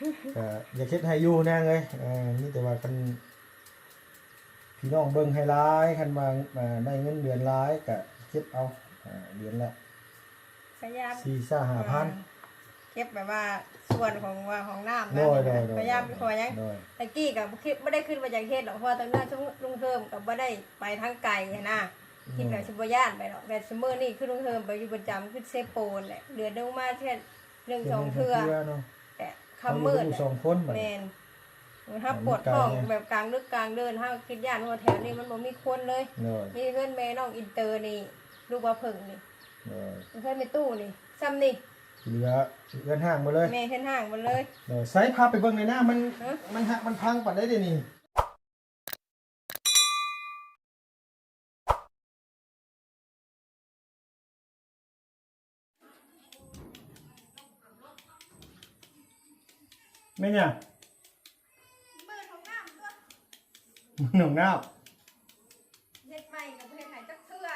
ກໍຢາກເຮັດໃຫ້ຢູ່ນາງເອີຍ. ເອີ ມີແຕ່ວ່າຄັນພີ່ນ້ອງເບິ່ງໃຫ້ຫຼາຍ ຄັນວ່າ ເອີ ໄດ້ເງິນເດືອນຫຼາຍກໍເກັບເອົາ ເອີ ເດືອນລະ ພະຍາຍາມ ສີ່ ຫ້າ ຫ້າພັນ ເອີ ເກັບແບບວ່າສ່ວນຂອງວ່າຫ້ອງນ້ຳນະ ໂດຍ ໂດຍ ໂດຍ ພະຍາຍາມ ໂດຍ ເພາະຫຍັງ ໂດຍ ແຕ່ກີ້ກໍບໍ່ຄິດ ບໍ່ໄດ້ຄິດວ່າຢາກເຮັດດອກ ເພາະວ່າຕອນນັ້ນສົມມຸດລຸງເຮີມກໍບໍ່ໄດ້ໄປທາງໄກຫັ້ນນະ ໂດຍ ຄິດວ່າຊິບໍ່ຢ້ານໄປດອກ. ແຕ່ຊຸມມື້ນີ້ຄືລຸງເຮີມໄປຢູ່ປະຈຳ ຄືເຊໂປນແຫຼະ ເດືອນໜຶ່ງມາເທື່ອໜຶ່ງສອງເທື່ອ ເທື່ອເນາະ ແຕ່ຄ່ຳມືດ ເຮົາຢູ່ກັນສອງຄົນບັດນີ້ ແມ່ນ ເຮົາປວດທ້ອງ ເອີ ມັນໄກແດ່ ແບບກາງດຶກກາງເດີນ ເຮົາຄິດຢ້ານ ເພາະວ່າແຖວນີ້ມັນບໍ່ມີຄົນເລີຍ ໂດຍ ມີເຮືອນແມ່ນ້ອງອິນເຕີນີ້ ລູກວ່າເພິ່ງນີ້ ໂດຍ ເຮືອນແມ່ຕູ້ນີ້ ຊ່ຳນີ້ ທີ່ເຫຼືອເຮືອນຮ້າງໝົດເລີຍ ແມ່ນ ເຮືອນຮ້າງໝົດເລີຍ ໂດຍ. ໃສ ພາໄປເບິ່ງແດ່ນະ ມັນ ຮະ ມັນຫັກມັນພັງປານໃດເດນີ້? ແມ່ນຫຍັງ? ໝື່ນຫ້ອງນ້ຳຕົວະ ໝື່ນຫ້ອງນ້ຳ ເຮັດໃໝ່ກໍບໍ່ເຮັດໃຫ້ຈັກເທື່ອ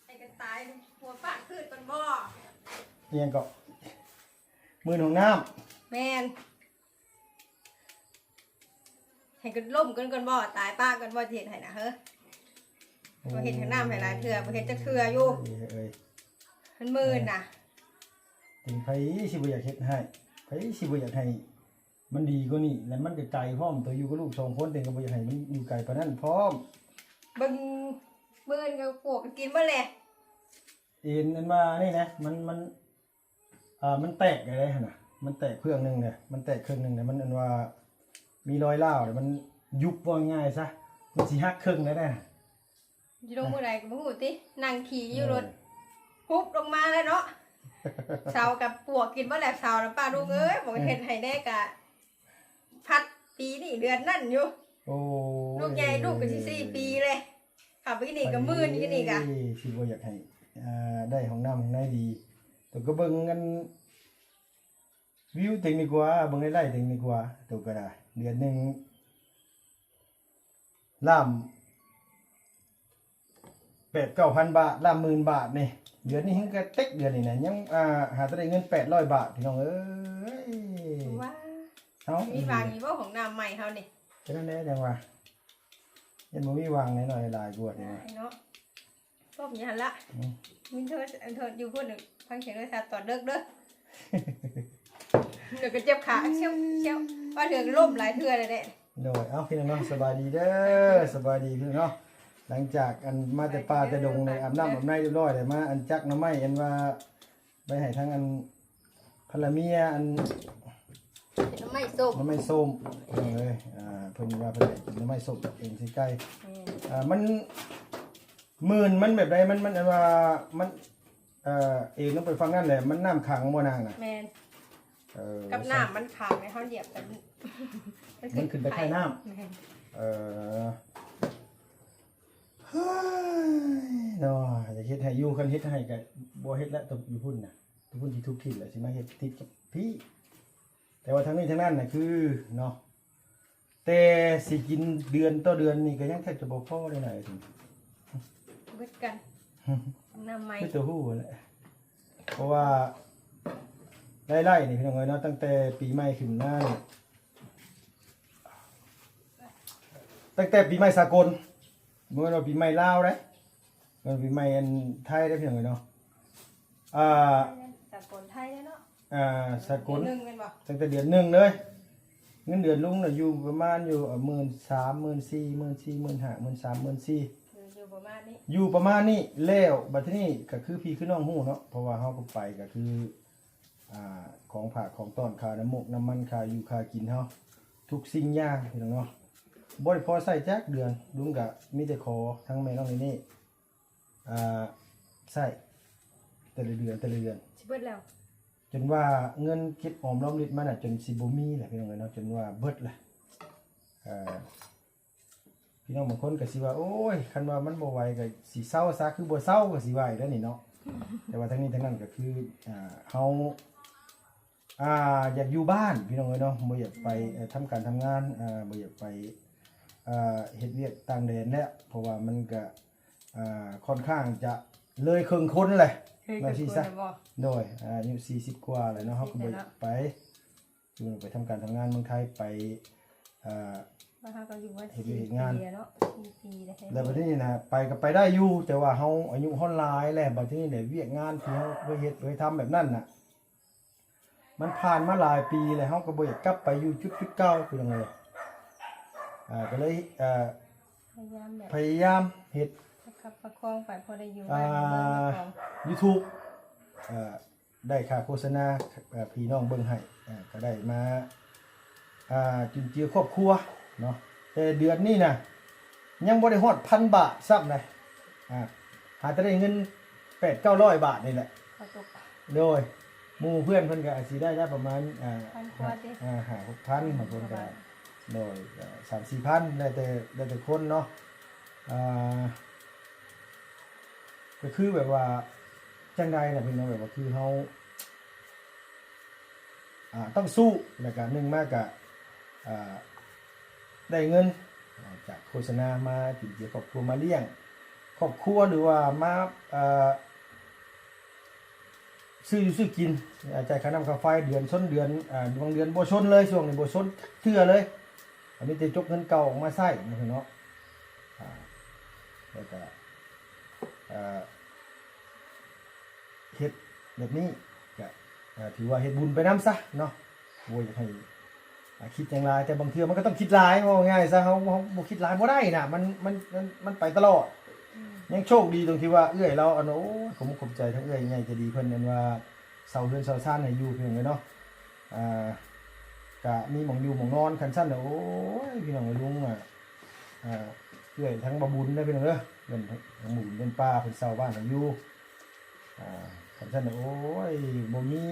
ໃຫ້ກັນຕາຍຫົວຟາດພື້ນກ່ອນບໍ່? ອີຫຍັງເກາະ? ໝື່ນຫ້ອງນ້ຳ ແມ່ນ. ໃຫ້ກັນລົ້ມກັນກ່ອນບໍ່? ຕາຍປະກັນບໍ່? ຊິເຮັດໃຫ້ນະເຮີ ບໍ່ເຮັດຫ້ອງນ້ຳໃຫ້ຫຼາຍເທື່ອ ບໍ່ເຮັດຈັກເທື່ອຢູ່ ເອີຍ ເອີຍ ມັນມື່ນນະ ເອີຍ ເປັນໃຜຊິບໍ່ຢາກເຮັດໃຫ້ ໃຜຊິບໍ່ຢາກໃຫ້ມັນດີກວ່ານີ້ ແລະມັນກໍໄກພ້ອມ ໂຕຢູ່ກັບລູກສອງຄົນ ເຕັງກໍບໍ່ຢາກໃຫ້ມັນຢູ່ໄກປານນັ້ນພ້ອມ ເບິ່ງມື້ອື່ນກໍປວກກໍກິນເບິດແຫຼະ ເຫັນອັນວ່ານີ້ນະ ມັນ ມັນ ອ່າ ມັນແຕກໄດ້ຫັ້ນນະ ມັນແຕກເຄື່ອງໜຶ່ງເດ້ ມັນແຕກເຄື່ອງໜຶ່ງເດ້ ມັນອັນວ່າມີລອຍລ້າວເດ້ ມັນຍຸບ ເວົ້າງ່າຍໆຊະ ມັນຊິຫັກເຄິ່ງໄດ້ເດ້ ຢູ່ລົງມື້ໃດກໍບໍ່ຮູ້ຕິ ນັ່ງຂີ່ຢູ່ລົດ ເອີ ຮຸບລົງມາແລ້ວເນາະ ເສົາກັບປວກກິນເບິດແລ້ວ ເສົານະ ປ້າລຸງເອີຍ ບໍ່ເຮັດໃຫ້ແດ່ກະ ພັດປີນີ້ເດືອນນັ້ນຢູ່ ໂອ້ຍ ລູກໃຫຍ່ ລູກກໍຊິສີ່ປີແລ້ວ ເຂົ້າໄປກິນນີ້ກໍມື່ນກິນນີ້ກະ ໂອ້ຍ ຊິບໍ່ຢາກໃຫ້ ອ່າ ໄດ້ຫ້ອງນ້ຳຫ້ອງໃນດີ ໂຕກໍເບິ່ງອັນວິວເຕັງດີກວ່າ ເບິ່ງໄລ່ໆເຕັງດີກວ່າ ໂຕກໍໄດ້ ເດືອນໜຶ່ງລ້ານ ແປດເກົ້າພັນບາດ ລະໝື່ນບາດນີ້ ເດືອນນີ້ແຮ່ງກະເຕັກ ເດືອນນີ້ນະ ຍັງ ອ່າ ຫາແຕ່ໄດ້ເງິນແປດຮ້ອຍບາດ ພີ່ນ້ອງເອີຍ ວ້າ ເອົ້າ ມີຫວັງຢູ່ບໍ່ ຫ້ອງນ້ຳໃໝ່ເຮົານີ້ ກໍນັ້ນແຫຼະ ຈັ່ງວ່າ ຍັງບໍ່ມີຫວັງ ໜ້ອຍໆຫຼາຍກວ່ານີ້ ເນາະ ຕົ້ມຢູ່ຫັ້ນລະ ອືມ ມີໂທດ ໂທດຢູ່ພຸ້ນ ຟັງສຽງໂທລະສັບຕອນເດິກເດີ ດຽວກໍເຈັບຂາ ຊຽວ ຊຽວ ວ່າເທື່ອກໍລົ້ມຫຼາຍເທື່ອແລ້ວເດ້ ໂດຍ ເອົ້າ ພີ່ນ້ອງເນາະ ສະບາຍດີເດີ ສະບາຍດີພີ່ນ້ອງເນາະ ຫຼັງຈາກອັນມາແຕ່ປ່າແຕ່ດົງນີ້ ອາບນ້ຳອາບໃນຮຽບຮ້ອຍແລ້ວ ມາອັນຈັກໜໍ່ໄມ້ ອັນວ່າໄວ້ໃຫ້ທາງອັນພັນລະເມຍ ອັນ ໜໍ່ໄມ້ສົ້ມ ໜໍ່ໄມ້ສົ້ມ ເອີຍ ອ່າ ເພິ່ນວ່າເພິ່ນໄດ້ກິນໜໍ່ໄມ້ສົ້ມເອງຊິໄກ່ ແມ່ນ ອ່າ ມັນ ໝື່ນມັນແບບໃດ ມັນ ມັນອັນວ່າ ມັນ ເອີ ເອນລົງໄປຝັ່ງນັ້ນແຫຼະ ມັນນ້ຳຂັງບໍ່ນາງນະ? ແມ່ນ ເອີ ກັບນ້ຳມັນຂັງໃນເຮົາຫຽບກັນ ມັນຂຶ້ນໄປທ້າຍນ້ຳ ແມ່ນ ເອີ ເຮີ້ຍ ເນາະ ຢາກເຮັດໃຫ້ຢູ່ ຄັນເຮັດໃຫ້ກໍບໍ່ເຮັດແລ້ວ ຕົກຢູ່ພຸ້ນນະ ຕົກພຸ້ນຊິທຸບຖິ້ມແລ້ວ ຊິມາເຮັດຕິດກັບພີ້ ແຕ່ວ່າທັງນີ້ທັງນັ້ນນະ ຄື ເນາະ ແຕ່ຊິກິນເດືອນຕໍ່ເດືອນນີ້ກໍຍັງແທບຈະບໍ່ພໍໄດ້ຫຼາຍ ເບິດກັນ ນ້ຳໃໝ່ ຄືຕົວຮູ້ແຫຼະ ເພາະວ່າໄລ່ໆນີ້ພີ່ນ້ອງເອີຍເນາະ ຕັ້ງແຕ່ປີໃໝ່ຂຶ້ນມານີ້ ຕັ້ງແຕ່ປີໃໝ່ສາກົນ ບໍ່ແມ່ນວ່າປີໃໝ່ລາວເດ້ ແມ່ນປີໃໝ່ອັນໄທເດ້ ພີ່ນ້ອງເອີຍເນາະ ອ່າ ສາກົນໄທເດ້ເນາະ ອ່າ ສາກົນ ເດືອນໜຶ່ງແມ່ນບໍ່? ຕັ້ງແຕ່ເດືອນໜຶ່ງເລີຍ ເງິນເດືອນລຸງນະຢູ່ປະມານຢູ່ ເອີ ໝື່ນສາມ ໝື່ນສີ່ ໝື່ນສີ່ ໝື່ນຫ້າ ໝື່ນສາມ ໝື່ນສີ່ ຢູ່ປະມານນີ້ ຢູ່ປະມານນີ້ ແລ້ວບັດທີນີ້ກໍຄືພີ່ຄືນ້ອງຮູ້ເນາະ ເພາະວ່າເຮົາກໍໄປກໍຄື ອ່າ ຂອງຝາກຂອງຕ້ອນ ຄ່ານ້ຳມົກນ້ຳມັນ ຄ່າຢູ່ຄ່າກິນເຮົາ ທຸກສິ່ງຢ່າງ ພີ່ນ້ອງເນາະ ບໍ່ໄດ້ພໍໃຊ້ຈັກເດືອນ ລຸງກໍມີແຕ່ຂໍທາງແມ່ນ້ອງນີ້ນີ້ ອ່າ ໃຊ້ແຕ່ລະເດືອນ ແຕ່ລະເດືອນ ຊິເບິດແລ້ວ ຈົນວ່າເງິນເກັບອອມລອມລິບມານະ ຈົນຊິບໍ່ມີແຫຼະ ພີ່ນ້ອງເອີຍເນາະ ຈົນວ່າເບິດແຫຼະ ເອີ ພີ່ນ້ອງບາງຄົນກໍຊິວ່າ ໂອ້ຍ ຄັນວ່າມັນບໍ່ໄຫວກໍຊິເຊົາຊະ ຄືບໍ່ເຊົາ ກໍຊິວ່າອີກແລ້ວນີ້ເນາະ ແຕ່ວ່າທັງນີ້ທັງນັ້ນກໍຄື ອ່າ ເຮົາ ອ່າ ຢາກຢູ່ບ້ານ ພີ່ນ້ອງເອີຍເນາະ ບໍ່ຢາກໄປ ເອີ ທຳການທຳງານ ເອີ ບໍ່ຢາກໄປ ເອີ ເຮັດວຽກຕ່າງແດນແລ້ວ ເພາະວ່າມັນກະ ອ່າ ຂ້ອນຂ້າງຈະເລີຍເຄິ່ງຄົນແຫຼະ ເລີຍເຄິ່ງຄົນແລ້ວບໍ່? ໂດຍ ອາຍຸສີ່ສິບກວ່າແລ້ວເນາະ ເຮົາກໍບໍ່ຢາກໄປ ໄປທຳການທຳງານເມືອງໄທ ໄປ ອ່າ ວ່າເຮົາກໍຢູ່ມາ ເຮັດວຽກເຮັດງານ ສີ່ປີແລ້ວເນາະ ສີ່ປີແລ້ວ ແລ້ວບັດນີ້ນະ ໄປກໍໄປໄດ້ຢູ່ ແຕ່ວ່າເຮົາອາຍຸເຮົາຫຼາຍແລ້ວ ບັດນີ້ແຫຼະ ວຽກງານທີ່ເຮົາເຄີຍເຮັດເຄີຍທຳແບບນັ້ນນະ ມັນຜ່ານມາຫຼາຍປີແລ້ວ ເຮົາກໍບໍ່ຢາກກັບໄປຢູ່ຈຸດ ຈຸດເກົ່າ ພີ່ນ້ອງເອີຍ ອ່າ ກໍເລີຍ ອ່າ ພະຍາຍາມແບບ ພະຍາຍາມເຮັດ ປະຄັບປະຄອງໄປ ພໍໄດ້ຢູ່ ອ່າ ບ້ານເມືອງເຈົ້າຂອງ ຢູທູບ ເອີ ໄດ້ຄ່າໂຄສະນາ ເອີ ພີ່ນ້ອງເບິ່ງໃຫ້ ເອີ ກໍໄດ້ມາ ອ່າ ຈຸນເຈືອຄອບຄົວເນາະ ແຕ່ເດືອນນີ້ນະ ຍັງບໍ່ໄດ້ຮອດພັນບາດຊ້ຳນະ ອ່າ ຫາແຕ່ໄດ້ເງິນແປດເກົ້າຮ້ອຍບາດນີ້ແຫຼະ ເຂົ້າຕົກ ໂດຍ ໝູ່ເພື່ອນເພິ່ນກໍອາດຊິໄດ້ລະປະມານ ອ່າ ພັນກວ່າຕິ ອ່າ ຫ້າຫົກພັນ ບາງຄົນກໍ ປະມານ ໂດຍ ກໍສາມສີ່ພັນ ແລ້ວແຕ່ ແລ້ວແຕ່ຄົນເນາະ ອ່າ ກໍຄືແບບວ່າ ຈັ່ງໃດນະພີ່ນ້ອງ ແບບວ່າຄືເຮົາ ອ່າ ຕ້ອງສູ້ ແລ້ວກະໜຶ່ງມາກະ ອ່າ ໄດ້ເງິນ ອ່າ ຈາກໂຄສະນາມາຈຸນເຈືອຄອບຄົວ ມາລ້ຽງຄອບຄົວ ຫຼືວ່າມາ ອ່າ ຊື້ຢູ່ຊື້ກິນ ອ່າ ຈ່າຍຄ່ານ້ຳຄ່າໄຟ ເດືອນຊົນເດືອນ ອ່າ ບາງເດືອນບໍ່ຊົນເລີຍ ຊ່ວງນີ້ບໍ່ຊົນຈັກເທື່ອເລີຍ ກໍມີແຕ່ຈົກເງິນເກົ່າອອກມາໃຊ້ນະພີ່ນ້ອງ ອ່າ ແລ້ວກະ ອ່າ ເຮັດແບບນີ້ກະ ເອີ ຖືວ່າເຮັດບຸນໄປນຳຊະເນາະ ບໍ່ຢາກໃຫ້ ອ່າ ຄິດຫຍັງຫຼາຍ ແຕ່ບາງເທື່ອມັນກໍຕ້ອງຄິດຫຼາຍ ເວົ້າງ່າຍຊະ ເຮົາ ເຮົາບໍ່ຄິດຫຼາຍບໍ່ໄດ້ນະ ມັນ ມັນ ມັນ ມັນໄປຕະຫຼອດ ອືມ ຍັງໂຊກດີຕົງທີ່ວ່າເອື້ອຍລາວ ອັນ ໂອ້ຍ ຂອບມຸກຂອບໃຈທາງເອື້ອຍໃຫຍ່ໃຈດີເພິ່ນ ອັນວ່າເຊົ່າເຮືອນເຊົ່າຊານໃຫ້ຢູ່ ພີ່ນ້ອງເອີຍເນາະ ອ່າ ກະມີໝ່ອງຢູ່ໝ່ອງນອນ ຄັນຊັ້ນນະ ໂອ້ຍ ພີ່ນ້ອງເອີຍ ລຸງ ອ່າ ອ່າ ເອື້ອຍທາງບ່າວບຸນເດີ ພີ່ນ້ອງເດີ ເພິ່ນ ທາງບ່າວບຸນເພິ່ນປ້າ ເພິ່ນເຊົ່າບ້ານໃຫ້ຢູ່ ອ່າ ຄັນຊັ້ນ ໂອ້ຍ ບໍ່ມີ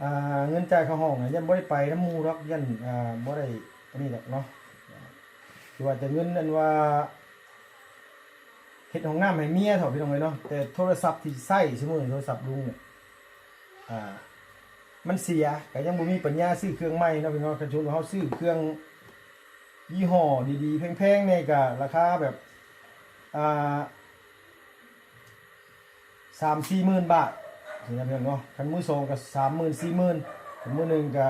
ອ່າ ເງິນຈ່າຍຄ່າຫ້ອງ ຢ້ານບໍ່ໄດ້ໄປນຳໝູ່ດອກ ຢ້ານ ອ່າ ບໍ່ໄດ້ອັນນີ້ດອກເນາະ ຄືວ່າແຕ່ເງິນ ອັນວ່າ ເຮັດຫ້ອງນ້ຳໃຫ້ເມຍເຖາະ ພີ່ນ້ອງເອີຍເນາະ ແຕ່ໂທລະສັບທີ່ໃຊ້ຊຸມື້ນີ້ ໂທລະສັບລຸງນີ້ ອ່າ ມັນເສຍ ກໍຍັງບໍ່ມີປັນຍາຊື້ເຄື່ອງໃໝ່ເນາະ ພີ່ນ້ອງ ຄັນສົມມຸດວ່າເຮົາຊື້ເຄື່ອງຍີ່ຫໍ້ດີໆ ແພງໆ ແດ່ ກໍລາຄາແບບ ອ່າ ສາມສີ່ໝື່ນບາດ ຊີ້ນະ ພີ່ນ້ອງເນາະ ຄັນມືສອງກໍສາມໝື່ນ ສີ່ໝື່ນ ຄັນມືໜຶ່ງກໍ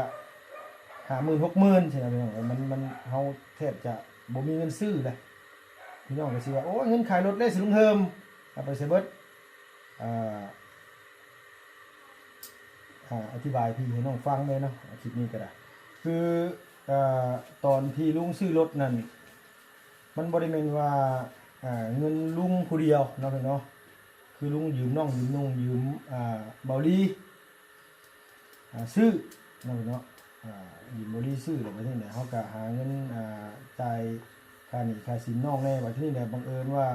ຫ້າໝື່ນ ຫົກໝື່ນ ຊີ້ນະ ພີ່ນ້ອງ ມັນ ມັນ ເຮົາແທບຈະບໍ່ມີເງິນຊື້ແຫຼະ ພີ່ນ້ອງກໍຊິວ່າ ໂອ້ຍ ເງິນຂາຍລົດເດ້ ສະລຸງເຮີມ ເອົາໄປໃສເບິດ ອ່າ ອ່າ ອະທິບາຍພີ່ໃຫ້ນ້ອງຟັງແດ່ເນາະ ຄລິບນີ້ກໍໄດ້ ຄື ອ່າ ຕອນທີ່ລຸງຊື້ລົດນັ້ນ ມັນບໍ່ໄດ້ແມ່ນວ່າ ອ່າ ເງິນລຸງຜູ້ດຽວເນາະ ເນາະ ຄືລຸງຢືມນ້ອງ ຢືມນຸ່ງ ຢືມ ອ່າ ເບົາຫຼີ ອ່າ ຊື້ເນາະ ເນາະ ອ່າ ຢືມບໍລິຊື້ ແລ້ວບັດນີ້ແຫຼະ ເຮົາກໍຫາເງິນ ອ່າ ຈ່າຍຄ່າໜີ້ຄ່າສິນນ້ອງແດ່ ບັດນີ້ແຫຼະ ບັງເອີນວ່າ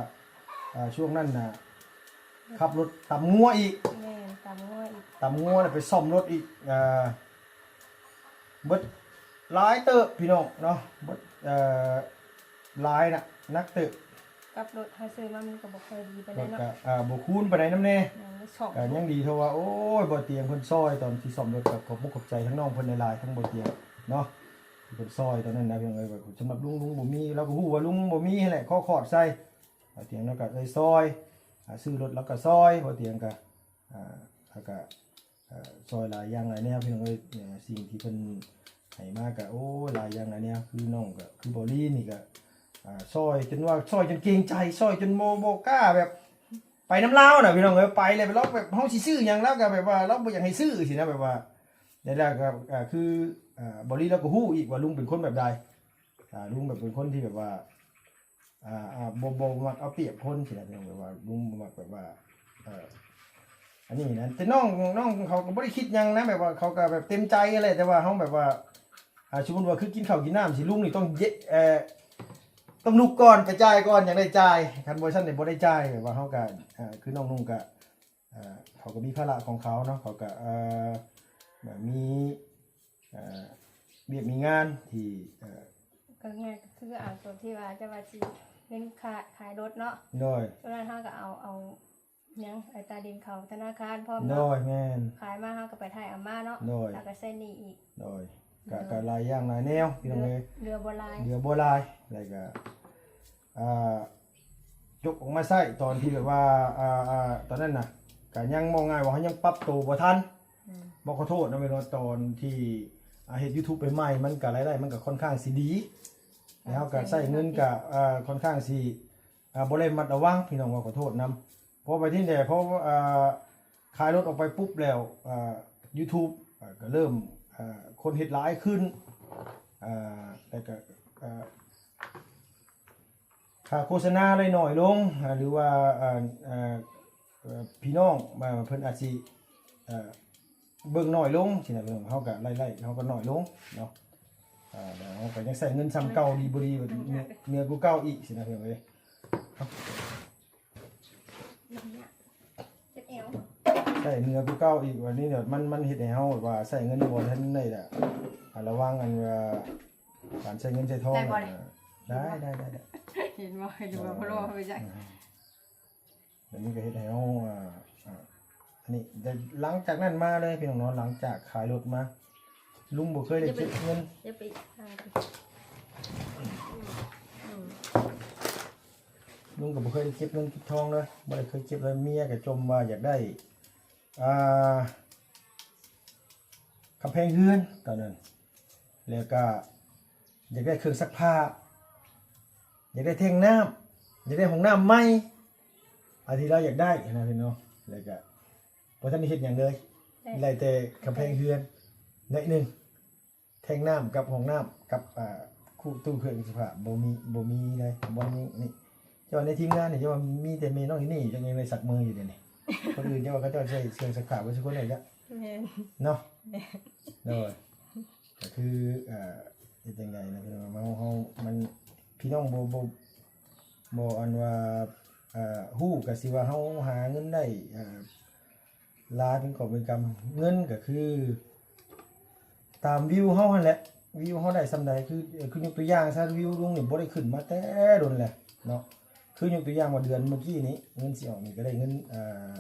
ອ່າ ຊ່ວງນັ້ນນະ ຂັບລົດຕຳງົວອີກ ແມ່ນ ຕຳງົວອີກ ຕຳງົວແລ້ວໄປສ້ອມລົດອີກ ອ່າ ເບິດຫຼາຍເຕີບພີ່ນ້ອງເນາະ ເບິດ ເອີ ຫຼາຍນະ ໜັກເຕີບ ກັບລົດເຮົາຊື້ມາມັນກໍບໍ່ຄ່ອຍດີປານໃດເນາະ ກໍ ອ່າ ບໍ່ຄູນປານໃດນຳແດ່ ຍັງບໍ່ສ້ອມ ກໍຍັງດີເທົ່າວ່າ ໂອ້ຍ ບໍ່ຕຽງເພິ່ນຊ່ອຍ ຕອນທີ່ສ້ອມລົດກໍຂອບມຸກຂອບໃຈທັງນ້ອງເພິ່ນຫຼາຍໆ ທັງບໍ່ຕຽງເນາະ ທີ່ເພິ່ນຊ່ອຍຕອນນັ້ນນະ ພີ່ນ້ອງເອີຍ ສຳລັບລຸງ ລຸງບໍ່ມີ ລາວກໍຮູ້ວ່າລຸງບໍ່ມີຫັ້ນແຫຼະ ຂໍຂອດໃສ່ ບໍ່ຕຽງລາວກໍເລີຍຊ່ອຍ ອ່າ ຊື້ລົດລາວກໍຊ່ອຍ ບໍ່ຕຽງກໍ ອ່າ ແລ້ວກະ ເອີ ຊ່ອຍຫຼາຍຢ່າງຫຼາຍແນວ ພີ່ນ້ອງເອີຍ ເອີ ສິ່ງທີ່ເພິ່ນໃຫ້ມາກະ ໂອ້ ຫຼາຍຢ່າງຫຼາຍແນວ ຄືນ້ອງກະ ຄືເບົາລີນີ້ກະ ອ່າ ຊ່ອຍຈົນວ່າ ຊ່ອຍຈົນເກງໃຈ ຊ່ອຍຈົນບໍ່ ບໍ່ກ້າແບບໄປນຳລາວນະ ພີ່ນ້ອງເອີຍ ໄປແລ້ວລາວແບບ ເຮົາຊິຊື້ຫຍັງລາວກະແບບວ່າ ລາວບໍ່ຢາກໃຫ້ຊື້ຊີ້ນະ ແບບວ່າ ແລ້ວກະ ອ່າ ຄື ອ່າ ເບົາລີລາວກະຮູ້ອີກວ່າລຸງເປັນຄົນແບບໃດ ອ່າ ລຸງແບບເປັນຄົນທີ່ແບບວ່າ ອ່າ ອ່າ ບໍ່ ບໍ່ມັກເອົາປຽບຄົນຊີ້ນະ ພີ່ນ້ອງ ແບບວ່າລຸງບໍ່ມັກແບບວ່າ ເອີ ອັນນີ້ນະ ແຕ່ນ້ອງ ນ້ອງເຂົາກໍບໍ່ໄດ້ຄິດຫຍັງນະ ແບບວ່າເຂົາກໍແບບເຕັມໃຈຫັ້ນແຫຼະ ແຕ່ວ່າເຮົາແບບວ່າ ອ່າ ສົມມຸດວ່າຄືກິນເຂົ້າກິນນ້ຳຊີ້ ລຸງນີ້ຕ້ອງເຢ ເອີ ຕ້ອງລຸກກ່ອນ ໄປຈ່າຍກ່ອນ ຈັ່ງໄດ້ຈ່າຍ ຄັນບໍ່ຊັ້ນນີ້ບໍ່ໄດ້ຈ່າຍ ແບບວ່າເຮົາກໍ ອ່າ ຄືນ້ອງນຸ່ງກໍ ອ່າ ເຂົາກໍມີພາລະຂອງເຂົາເນາະ ເຂົາກໍ ເອີ ແບບມີ ອ່າ ວຽກມີງານທີ່ ເອີ ກໍງ່າຍກໍຄືເອົາຕົວທີ່ວ່າຈະວ່າຊິເປັນຂາຍ ຂາຍລົດເນາະ ໂດຍ ຕົວນັ້ນເຮົາກໍເອົາ ເອົາຫຍັງ ໄອ້ຕາດິນເຂົ້າທະນາຄານພ້ອມ ໂດ ເນາະ ຍ ແມ່ນ ຂາຍມາເຮົາກໍໄປຖ່າຍເອົາມາເນາະ ໂດຍ ແລ້ວກໍໃຊ້ໜີ້ອີກ ໂດຍ ກໍ ໂດຍ ກໍຫຼາຍຢ່າງຫຼາຍແນວ ພີ່ນ້ອງເອີຍ ເຫຼືອ ເຫຼືອບໍ່ຫຼາຍ ເຫຼືອບໍ່ຫຼາຍ ແລ້ວກໍ ອ່າ ຈົກອອກມາໃຊ້ຕອນທີ່ແບບວ່າ ອ່າ ອ່າ ຕອນນັ້ນນະ ກໍຍັງ ເວົ້າງ່າຍວ່າເຮົາຍັງປັບໂຕບໍ່ທັນ ອືມ ບໍ່ຂໍໂທດນະ ເວລາຕອນທີ່ ອ່າ ເຮັດ YouTube ໃໝ່ໆ ມັນກະລາຍໄດ້ມັນກະຄ່ອນຂ້າງຊິດີ ແລ້ວເຮົາກະໃຊ້ເງິນກະ ອ່າ ຄ່ອນຂ້າງຊິ ອ່າ ບໍ່ໄດ້ລະມັດລະວັງ ພີ່ນ້ອງ ເວົ້າຂໍໂທດນຳ. ເພາະວ່າທີ່ແຫຼະ ເພາະ ອ່າ ຂາຍລົດອອກໄປປຸບແລ້ວ ອ່າ YouTube ອ່າ ກະເລີ່ມ ອ່າ ຄົນເຮັດຫຼາຍຂຶ້ນ ອ່າ ແລ້ວກະ ອ່າ ຄ່າໂຄສະນາໄດ້ໜ້ອຍລົງ ອ່າ ຫຼືວ່າ ອ່າ ອ່າ ເອີ ພີ່ນ້ອງ ອ່າ ເພິ່ນອາດຊິ ເອີ ເບິ່ງໜ້ອຍລົງຊີ້ນະ ເຮົາກະລາຍໄດ້ເຮົາກະໜ້ອຍລົງເນາະ ອ່າ ແລ້ວເຮົາກະຍັງໃຊ້ເງິນສ່ຳເກົ່າດີບໍ່ດີ ເໜືອກວ່າເກົ່າອີກຊີ້ນະ ເອີ ໃຊ້ເໜືອກວ່າເກົ່າອີກ ບາດນີ້ມັນ ມັນເຮັດໃຫ້ເຮົາແບບວ່າໃຊ້ເງິນບໍ່ທັນໄດ້ລະ ອ່າ ລະວັງອັນວ່າການໃຊ້ເງິນໃຊ້ທອງ ໄດ້ບໍ່ນີ້? ໄດ້ ໄດ້ ໄດ້ ໄດ້ ເຫັນບໍ່ ເຫັນບໍ່ ເອີ ເພາະວ່າເຮົາໄປໃຊ້ ແລ້ວມັນກະເຮັດໃຫ້ເຮົາ ອ່າ ອ່າ ອັນນີ້ ແຕ່ຫຼັງຈາກນັ້ນມາເລີຍພີ່ນ້ອງເນາະ ຫຼັງຈາກຂາຍລົດມາ ລຸງບໍ່ເຄີຍໄດ້ເກັບເງິນ ຢ່າໄປ ຢ່າໄປ ອືມ ອືມ ລຸງກະບໍ່ເຄີຍໄດ້ເກັບເງິນເກັບທອງເລີຍ ບໍ່ໄດ້ເຄີຍເກັບເລີຍ ເມຍກະຈົ່ມວ່າຢາກໄດ້ ອ່າ ກຳແພງເຮືອນຕອນນັ້ນ ແລ້ວກະຢາກໄດ້ເຄື່ອງຊັກຜ້າ ຢາກໄດ້ແທ້ງນ້ຳ ຢາກໄດ້ຫ້ອງນ້ຳໃໝ່ ອັນທີ່ລາວຢາກໄດ້ຫັ້ນນະພີ່ນ້ອງ ແລ້ວກະບໍ່ທັນໄດ້ເຮັດຫຍັງເລີຍ ໄດ້ແຕ່ກຳແພງເຮືອນໜ້ອຍໜຶ່ງ ແທ້ງນ້ຳກັບຫ້ອງນ້ຳກັບ ອ່າ ຄູ່ຕູ້ເຄື່ອງຊັກຜ້າ ບໍ່ມີ ບໍ່ມີໃດ ບໍ່ມີນີ້ ເຈົ້າວ່າໃນທີມງານນີ້ ເຈົ້າວ່າມີແຕ່ແມ່ນ້ອງອີ່ນີ້ ຈັ່ງຍັງໄດ້ຊັກມືຢູ່ດຽວນີ້ ຄົນອື່ນເຈົ້າວ່າເຂົາເຈົ້າໃຊ້ເຄື່ອງຊັກຜ້າເບິດຊຸຄົນແລ້ວ ແມ່ນ ເນາະ ແມ່ນ ໂດຍ ກະຄື ເອີ ເຮັດຈັ່ງໃດນະ ເຮົາ ເຮົາ ມັນ ພີ່ນ້ອງບໍ່ ບໍ່ ບໍ່ ອັນວ່າ ເອີ ຮູ້ກະຊິວ່າເຮົາຫາເງິນໄດ້ ເອີ ຫຼາຍເປັນກອບເປັນກຳ ເງິນກະຄືຕາມວິວເຮົາຫັ້ນແຫຼະ ວິວເຮົາໄດ້ສ່ຳໃດ ຄື ຄືຍົກຕົວຢ່າງຊະ ວິວລຸງນີ້ບໍ່ໄດ້ຂຶ້ນມາແຕ່ດົນແຫຼະເນາະ ຄືຍົກຕົວຢ່າງວ່າເດືອນມື້ກີ້ນີ້ ເງິນຊິອອກນີ້ກະໄດ້ເງິນ ອ່າ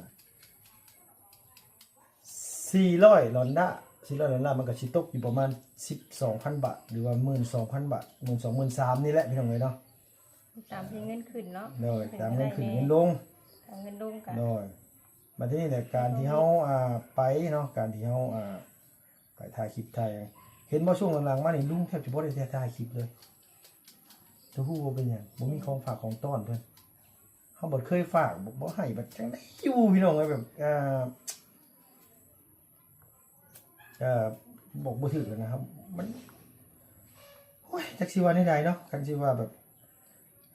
ສີ່ຮ້ອຍດອນລາ ສີ່ຮ້ອຍດອນລາ ມັນກະຊິຕົກຢູ່ປະມານສິບສອງພັນບາດ ຫຼືວ່າໝື່ນສອງພັນບາດ ໝື່ນສອງ ໝື່ນສາມນີ້ແຫຼະ ພີ່ນ້ອງເອີຍເນາະ ຕາມທີ່ເງິນຂຶ້ນເນາະ ໂດຍ ຕາມເງິນຂຶ້ນເງິນລົງ ຕາມເງິນລົງກະ ໂດຍ ບາດທີນີ້ແຫຼະ ການທີ່ເຮົາ ອ່າ ໄປເນາະ ການທີ່ເຮົາ ອ່າ ໄປຖ່າຍຄລິບຖ່າຍຫຍັງ ເຫັນບໍ່ ຊ່ວງຫຼັງໆມານີ້ ລຸງແທບຈະບໍ່ໄດ້ຖ່າຍຄລິບເລີຍ ຈະຮູ້ບໍ່ເປັນຫຍັງ ບໍ່ມີຂອງຝາກຂອງຕ້ອນເພິ່ນ ເຮົາບໍ່ເຄີຍຝາກ ບໍ່ ບໍ່ໃຫ້ ແບບຈັ່ງໃດຢູ່ ພີ່ນ້ອງເອີຍ ແບບ ອ່າ ອ່າ ບອກບໍ່ຖືກຫັ້ນນະ ມັນ ໂອ້ຍ ຈັກຊິວ່າແນວໃດເນາະ ຄັນຊິວ່າແບບ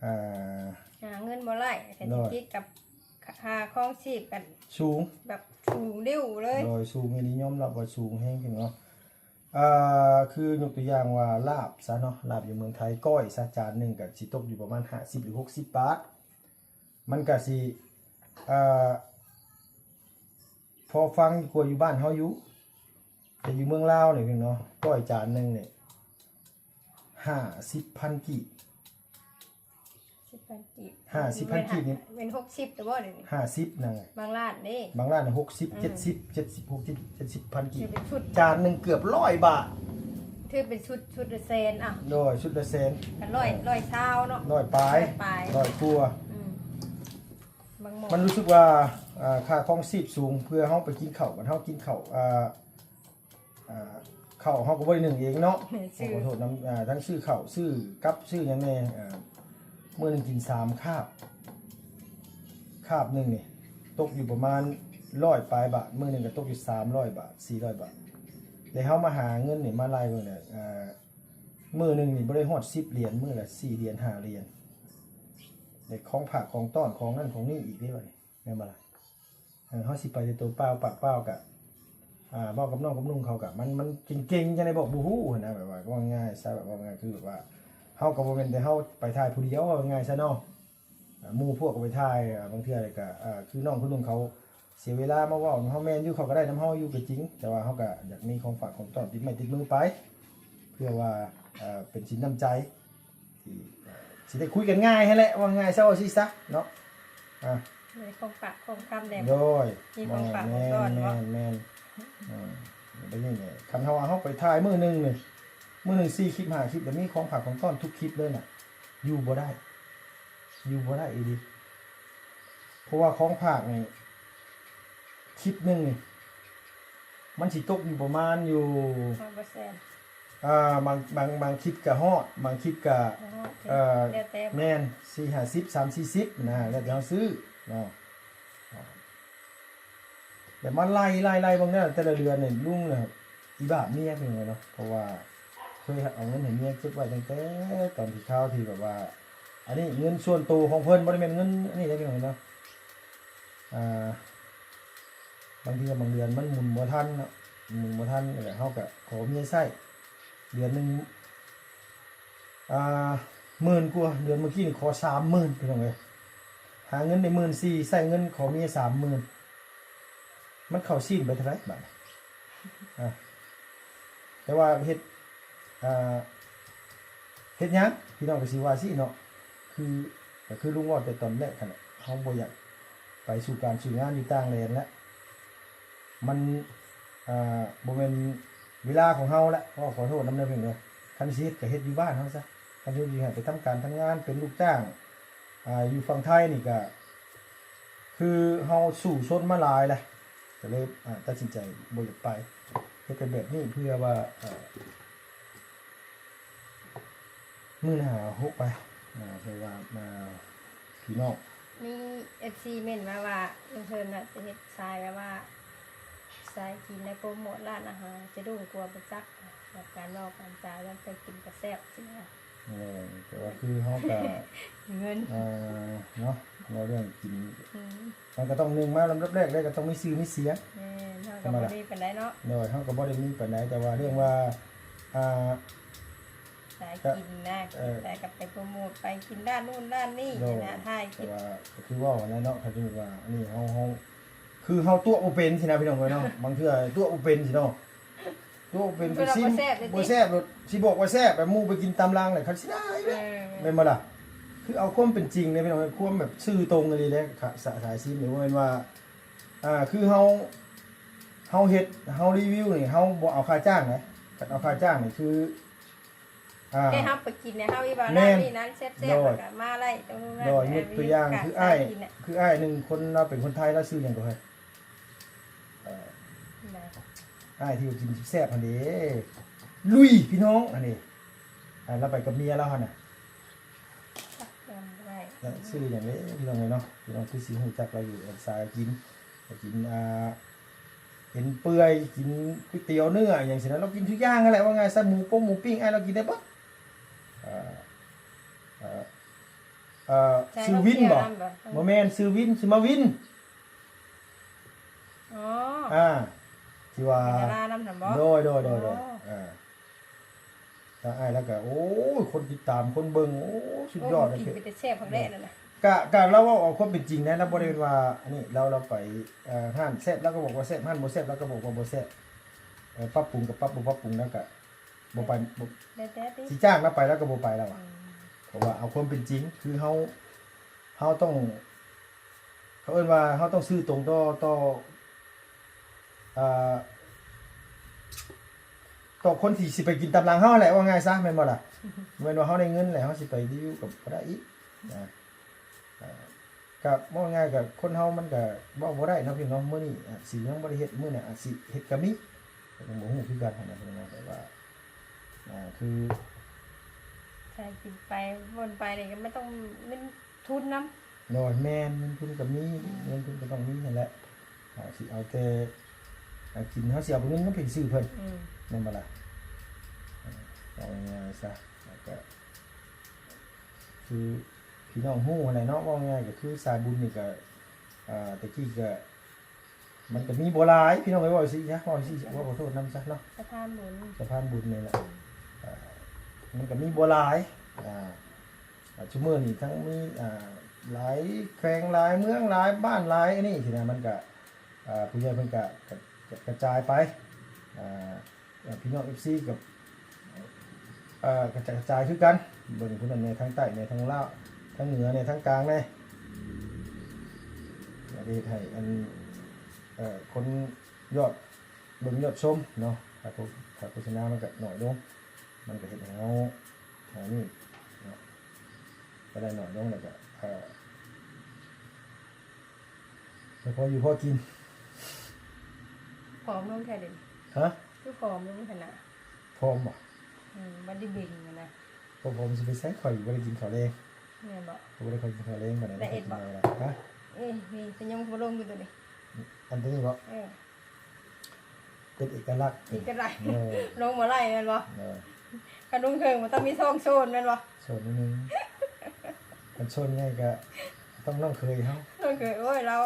ອ່າ ຫາເງິນບໍ່ໄດ້ ເສດຖະກິດກັບຄ່າຄອງຊີບກັນສູງ ແບບສູງດິ້ວເລີຍ ໂດຍ ສູງອີ່ຫຼີ ຍອມຮັບວ່າສູງແຮງເນາະ ອ່າ ຄືຍົກຕົວຢ່າງວ່າລາບຊະເນາະ ລາບຢູ່ເມືອງໄທ ກ້ອຍຊະ ຈານໜຶ່ງກະຊິຕົກຢູ່ປະມານຫ້າສິບ ຫຼື ຫົກສິບບາດ ມັນກະຊິ ອ່າ ພໍຟັງກວ່າຢູ່ບ້ານເຮົາຢູ່ ແຕ່ຢູ່ເມືອງລາວນີ້ເນາະ ກ້ອຍຈານໜຶ່ງນີ້ ຫ້າສິບພັນກີບ ສິບພັນກີບ ຫ້າສິບພັນກີບນີ້ ແມ່ນຫົກສິບແລ້ວບໍ່ດຽວນີ້ ຫ້າສິບນະ ບາງຮ້ານເດ້ ບາງຮ້ານຫົກສິບ ເຈັດສິບ ເຈັດສິບ ຫົກສິບ ເຈັດສິບພັນກີບ ຈານໜຶ່ງເກືອບຮ້ອຍບາດ ຖືເປັນຊຸດ ຊຸດລະແສນ ອ່ະ ໂດຍ ຊຸດລະແສນ ກະຮ້ອຍ ຮ້ອຍຊາວເນາະ ຮ້ອຍປາຍ ຮ້ອຍປາຍ ຮ້ອຍກວ່າ ອືມ ມັນຮູ້ສຶກວ່າ ອ່າ ຄ່າຄອງຊີບສູງ ເພື່ອເຮົາໄປກິນເຂົ້າ ບັດເຮົາກິນເຂົ້າ ອ່າ ອ່າ ເຂົ້າເຮົາກະບໍ່ໄດ້ໜຶ້ງເອງເນາະ ຊື້ ຂໍໂທດນຳ ອ່າ ທັງຊື້ເຂົ້າ ຊື້ກັບ ຊື້ຫຍັງແດ່ ອ່າ ມື້ໜຶ່ງກິນສາມຄາບ ຄາບໜຶ່ງນີ້ຕົກຢູ່ປະມານຮ້ອຍປາຍບາດ ມື້ໜຶ່ງກະຕົກຢູ່ສາມຮ້ອຍບາດ ສີ່ຮ້ອຍບາດ ແລ້ວເຮົາມາຫາເງິນນີ້ມາໄລ່ເບິ່ງແລ້ວ ອ່າ ມື້ໜຶ່ງນີ້ບໍ່ໄດ້ຮອດສິບຫຼຽນ ມື້ລະສີ່ຫຼຽນ ຫ້າຫຼຽນ ແລ້ວຂອງຝາກຂອງຕ້ອນ ຂອງນັ້ນຂອງນີ້ອີກເດ້ບາດນີ້ ແມ່ນບໍ່ລະ? ເອີ ເຮົາຊິໄປແຕ່ໂຕເປົ່າປາກເປົ່າກະ ອ່າ ເວົ້າກັບນ້ອງກັບນຸ່ງເຂົາກະ ມັນ ມັນເກັ່ງໆ ຈັ່ງໃດບອກບໍ່ຮູ້ຫັ້ນນະ ແບບວ່າ ເວົ້າງ່າຍຊະ ແບບເວົ້າງ່າຍຄືແບບວ່າ ເຮົາກະບໍ່ແມ່ນແຕ່ເຮົາໄປຖ່າຍຜູ້ດຽວ ເວົ້າງ່າຍຊະເນາະ ອ່າ ໝູ່ພວກກະໄປຖ່າຍ ອ່າ ບາງເທື່ອກະ ອ່າ ຄືນ້ອງຄົນໜຶ່ງເຂົາເສຍເວລາມາເວົ້ານຳເຮົາ ແມ່ນຢູ່ ເຂົາກະໄດ້ນຳເຮົາຢູ່ກະຈິງ ແຕ່ວ່າເຮົາກະຢາກມີຂອງຝາກຂອງຕ້ອນຕິດໄມ້ຕິດມືໄປ ເພື່ອວ່າ ເປັນສິນນ້ຳໃຈ ທີ່ ເອີ ຊິໄດ້ຄຸຍກັນງ່າຍຫັ້ນແຫຼະ ວ່າງ່າຍຊະ ວ່າຊີ້ຊະເນາະ ອ່າ ມີຂອງຝາກຂອງຄຳແດ່ ໂດຍ ມີຂອງຝາກຂອງຕ້ອນ ແມ່ນ ເນາະ ແມ່ນ ແມ່ນ ເອີ ບັດນີ້ນີ້ ຄັນເຮົາ ເຮົາໄປຖ່າຍມື້ໜຶ່ງນີ້ ມື້ໜຶ່ງສີ່ຄລິບຫ້າຄລິບ ແລ້ວມີຂອງຝາກຂອງຕ້ອນທຸກຄລິບເລີຍນະ ຢູ່ບໍ່ໄດ້ ຢູ່ບໍ່ໄດ້ອີ່ຫຼີ ເພາະວ່າຂອງຝາກນີ້ ຄລິບໜຶ່ງນີ້ ມັນຊິຕົກຢູ່ປະມານຢູ່ ຮອດບໍ່ແສນ ອ່າ ບາງ ບາງ ບາງຄລິບກະຮອດ ບາງຄລິບກະ ບໍ່ຮອດ ເອີ ແລ້ວແຕ່ ແມ່ນ ສີ່ຫ້າສິບ ສາມສີ່ສິບນະ ແລ້ວແຕ່ເຮົາຊື້ເນາະ. ແບບມາໄລ່ ໄລ່ ໄລ່ເບິ່ງແລ້ວ ແຕ່ລະເດືອນນີ້ລຸງນະ ອີບາດເມຍເປັນຫຍັງເນາະ ເພາະວ່າເຄີຍເອົາເງິນໃຫ້ເມຍເກັບໄວ້ຕັ້ງແຕ່ຕອນທີ່ຄາວທີ່ແບບວ່າ ອັນນີ້ເງິນສ່ວນໂຕຂອງເພິ່ນ ບໍ່ໄດ້ແມ່ນເງິນອັນນີ້ເດ້ພີ່ນ້ອງເນາະ. ອ່າ ບາງເທື່ອບາງເດືອນມັນໝູນບໍ່ທັນເນາະ ໝູນບໍ່ທັນ ແລ້ວເຮົາກະຂໍເມຍໃຊ້ເດືອນໜຶ່ງ ອ່າ ໝື່ນກວ່າ ເດືອນເມື່ອກີ້ນີ້ຂໍສາມໝື່ນ ພີ່ນ້ອງເອີຍ ຫາເງິນໄດ້ໝື່ນສີ່ ໃຊ້ເງິນຂໍເມຍສາມໝື່ນ ມັນເຂົ້າຊີ້ນໄປເທົ່າໃດບາດນີ້? ອ່າ ແຕ່ວ່າເຮັດ ອ່າ ເຮັດຫຍັງ ພີ່ນ້ອງກໍຊິວ່າຊີ້ເນາະ ຄື ກໍຄືລຸງເວົ້າແຕ່ຕອນແລກຫັ້ນແຫຼະ ເຮົາບໍ່ຢາກໄປສູ່ການສູ່ງານຢູ່ຕ່າງແດນແລ້ວ ມັນ ອ່າ ບໍ່ແມ່ນເວລາຂອງເຮົາແລ້ວ ເວົ້າຂໍໂທດນຳເດີພີ່ນ້ອງເດີ ຄັນຊິເຮັດກໍເຮັດຢູ່ບ້ານເຮົາຊະ ຄັນຊິເຮັດຢູ່ໃຫ້ໄປທຳການທຳງານ ເປັນລູກຈ້າງ ອ່າ ຢູ່ຝັ່ງໄທນີ້ກໍ ຄືເຮົາສູ້ຊົນມາຫຼາຍແລ້ວ ກໍເລີຍ ອ່າ ຕັດສິນໃຈບໍ່ຢາກໄປ ເຮັດແຕ່ແບບນີ້ເພື່ອວ່າ ເອີ ມື້ໜ້າຫົກໄປ ອ່າ ເພື່ອວ່າ ອ່າ ພີ່ນ້ອງ ມີເອັຟຊີເມັ້ນມາວ່າ ລຸງເທີນວ່າຈະເຮັດຊາຍແບບວ່າ ຊາຍຈີນ ແລະ ໂປຣໂມດຮ້ານອາຫານ ຈະໂດ່ງກວ່າບໍ່ຈັກ ແບບການເວົ້າການຈາ ແລ້ວໄປກິນກໍແຊບ ຊີ້ນະ. ແມ່ນ ແຕ່ວ່າຄືເຮົາກະ ເງິນ ເອີ ເນາະ ເວົ້າເລື່ອງກິນ ອືມ ມັນກະຕ້ອງໜຶ່ງມາລຳດັບແລກເລີຍ ກະຕ້ອງມີຊື່ມີສຽງ ແມ່ນ ເຮົາກະບໍ່ມີປານໃດເນາະ ໂດຍ ເຮົາກະບໍ່ໄດ້ມີປານໃດ ແຕ່ວ່າເລື່ອງວ່າ ອ່າ ສາຍກິນນະ ເອີ ກິນໄປກະໄປໂປຣໂມດ ໄປກິນຮ້ານໂນ້ນຮ້ານນີ້ ໂດຍ ຫັ້ນນະ ຖ່າຍຄລິບ ແຕ່ວ່າກະຄືເວົ້າຫັ້ນແຫຼະເນາະ ຄັນສົມມຸດວ່າ ອັນນີ້ເຮົາ ເຮົາ ຄືເຮົາຕົວະບໍ່ເປັນຊີ້ນະ ພີ່ນ້ອງເອີຍເນາະ ບາງເທື່ອຕົວະບໍ່ເປັນຊີ້ເນາະ ຕົວະບໍ່ເປັນ ເວລາ ຊິ ບໍ່ແຊບເລີຍຕິ ບໍ່ແຊບໂລດ ຊິບອກວ່າແຊບ ແບບໝູ່ໄປກິນຕາມຫຼັງແຫຼະ ຄັນຊິໄດ້ແບບ ເອີ ແມ່ນບໍ່ລະ? ຄືເອົາຄວາມເປັນຈິງເດ້ພີ່ນ້ອງ ຄວາມແບບຊື່ຕົງອີ່ຫຼີເດ້ ສາ ສາຍຊີມນີ້ ບໍ່ແມ່ນວ່າ ອ່າ ຄືເຮົາ ເຮົາເຮັດ ເຮົາຣີວິວນີ້ ເຮົາບໍ່ເອົາຄ່າຈ້າງເດ້ ຄັນເອົາຄ່າຈ້າງນີ້ຄື ອ່າ ແຕ່ເຮົາໄປກິນໃນເຮົາອີກວ່າ ແມ່ນ ຮ້ານນີ້ຮ້ານແຊບໆ ໂດຍ ແລ້ວກໍມາໄດ້ຕົງນັ້ນ ໂດຍ ຍົກຕົວຢ່າງ ຄືອ້າຍ ຄືອ້າຍກິນນະ ຄືອ້າຍໜຶ່ງຄົນລາວເປັນຄົນໄທ ລາວຊື່ຫຍັງກໍເຮີ້ຍ ເອີ ອ້າຍທີ່ວ່າກິນແຊບຫັ້ນເດ້ ລຸຍ ພີ່ນ້ອງ ອັນນີ້ ອ່າ ລາວໄປກັບເມຍລາວຫັ້ນນະ ຈຳບໍ່ໄດ້ ລາວຊື່ຫຍັງເດ້ ພີ່ນ້ອງເອີຍເນາະ ພີ່ນ້ອງຄືຊິຮູ້ຈັກລາວຢູ່ ອັນສາຍກິນ ກິນ ອ່າ ເອັນເປື່ອຍ ກິນກ໋ວຍຕຽວເນື້ອຫຍັງຊີ້ນະ ລາວກິນທຸກຢ່າງຫັ້ນແຫຼະ ວ່າງ່າຍຊະ ໝູປົງໝູປີ້ງ ອ້າຍລາວກິນໄດ້ເບິດ ເອີ ເອີ ເອີ ຊື່ວິນບໍ? ບໍ່ແມ່ນ ຊື່ວິນ ຊື່ມາວິນ ອໍ ອ່າ ທີ່ວ່າ ເປັນດາລານຳຫັ້ນບໍ? ໂດຍ ໂດຍ ໂດຍ ໂດຍ ອໍ ອ່າ ທາງອ້າຍລາວກະ ໂອ້ຍ ຄົນຕິດຕາມ ຄົນເບິ່ງ ໂອ້ ສຸດຍອດ ໂອ້ ກິນເປັນຕາແຊບຄັກແດ່ນັ້ນນະ ກະ ກະລາວເວົ້າເອົາຄວາມເປັນຈິງນະ ລາວບໍ່ໄດ້ວ່າ ອັນນີ້ ລາວ ລາວໄປ ເອີ ຮ້ານແຊບ ລາວກໍບອກວ່າແຊບ ຮ້ານບໍ່ແຊບ ລາວກໍບອກວ່າບໍ່ແຊບ ເອີ ປັບປຸງກໍປັບ ບໍ່ປັບປຸງ ລາວກະບໍ່ໄປ ບໍ່ ແຕ່ ແຕ່ຕິ ຊິຈ້າງລາວໄປ ລາວກໍບໍ່ໄປ ລາວວ່າ ອືມ ເພາະວ່າເອົາຄວາມເປັນຈິງ ຄືເຮົາ ເຮົາຕ້ອງ ເຂົາເອີ້ນວ່າເຮົາຕ້ອງຊື່ຕົງຕໍ່ ຕໍ່ ອ່າ ຕໍ່ຄົນທີ່ຊິໄປກິນຕາມຫຼັງເຮົາຫັ້ນແຫຼະ ວ່າງ່າຍຊະ ແມ່ນບໍ່ລະ? ບໍ່ແມ່ນວ່າເຮົາໄດ້ເງິນແລ້ວເຮົາຊິໄປຣີວິວກໍບໍ່ໄດ້ອີກນະ ອ່າ ກໍເວົ້າງ່າຍກໍຄົນເຮົາມັນກໍເວົ້າບໍ່ໄດ້ເນາະພີ່ນ້ອງ ມື້ນີ້ອາດຊິຍັງບໍ່ໄດ້ເຮັດ ມື້ໜ້າອາດຊິເຮັດກໍມີ ກໍຍັງບໍ່ຮູ້ຄືກັນຫັ້ນນະພີ່ນ້ອງ ແຕ່ວ່າ ອ່າ ຄື ໃຊ່ ກິນໄປ ບ່ອນໄປນີ້ກໍມັນຕ້ອງເງິນ ທຶນນຳ ໂດຍ ແມ່ນ ເງິນທຶນກໍມີ ເງິນທຶນກໍຕ້ອງມີຫັ້ນແຫຼະ ເຮົາຊິເອົາແຕ່ ເອົາກິນ ເຮົາຊິເອົາເງິນນຳໃຜຊື້ເພິ່ນ ອືມ ແມ່ນບໍ່ລະ? ເອີ ເວົ້າງ່າຍໆຊະ ແລ້ວກໍ ຄືພີ່ນ້ອງຮູ້ຫັ້ນແຫຼະເນາະ ເວົ້າງ່າຍກໍຄືສາຍບຸນນີ້ກໍ ອ່າ ແຕ່ກີ້ກໍ ມັນກໍມີບໍ່ຫຼາຍ ພີ່ນ້ອງເອີຍ ເວົ້າຊີ້ຊະ ເວົ້າຊີ້ ເວົ້າຂໍໂທດນຳຊະເນາະ ສະພານບຸນ ສະພານບຸນນີ້ແຫຼະ ອ່າ ມັນກໍມີບໍ່ຫຼາຍ ອ່າ ອ່າ ຊຸມື້ນີ້ທັງມີ ອ່າ ຫຼາຍແຂວງ ຫຼາຍເມືອງ ຫຼາຍບ້ານ ຫຼາຍອັນນີ້ຊີ້ນະ ມັນກໍ ອ່າ ຜູ້ໃຫຍ່ເພິ່ນກໍ ກະ ກະຈາຍໄປ ອ່າ ອ່າ ພີ່ນ້ອງເອັຟຊີກໍ ເອີ ກະຈະກະຈາຍຄືກັນ ເບິ່ງຜູ້ນັ້ນແດ່ ທາງໃຕ້ແດ່ ທາງລາວ ທາງເໜືອແດ່ ທາງກາງແດ່ ກະເຮັດໃຫ້ອັນ ເອີ ຄົນຍອດເບິ່ງຍອດຊົມເນາະ ຖ້າໂຄ ຖ້າໂຄສະນາມັນກະໜ້ອຍລົງ ມັນກະເຮັດໃຫ້ເຮົາ ອັນນີ້ເນາະ ລາຍໄດ້ໜ້ອຍລົງ ແລ້ວກະ ເອີ ແຕ່ພໍຢູ່ພໍກິນ ຜອມລົງແທ້ເດ. ຮະ? ຄືຜອມລົງຫັ້ນນະ. ຜອມບໍ? ອືມ ບໍ່ໄດ້ເບັງຫັ້ນນະ. ບໍ່ຜອມຊິໄປໃສ? ຂ້ອຍບໍ່ໄດ້ກິນເຂົ້າແລງ. ແມ່ນບໍ? ຂ້ອຍບໍ່ໄດ້ຄ່ອຍກິນເຂົ້າແລງປານໃດ. ໄດ້ເຮັດບໍ? ຮະ? ເອີ ນີ້ ເປັນຫຍັງບໍ່ລົງຢູ່ໂຕນີ້? ອັນໂຕນີ້ບໍ? ເອີ ເປັນເອກະລັກ ເອກະລັກ. ໂດຍ ລົງບໍ່ໄດ້ແມ່ນບໍ່? ໂດຍ ຄັນລຸງເທິງມັນຕ້ອງມີສອງໂຊນແມ່ນບໍ່? ໂຊນໜຶ່ງ ຄັນໂຊນໃຫຍ່ກະຕ້ອງນ້ອງເຂີຍເຮົາ. ນ້ອງເຂີຍ ໂອ້ຍ ລາວ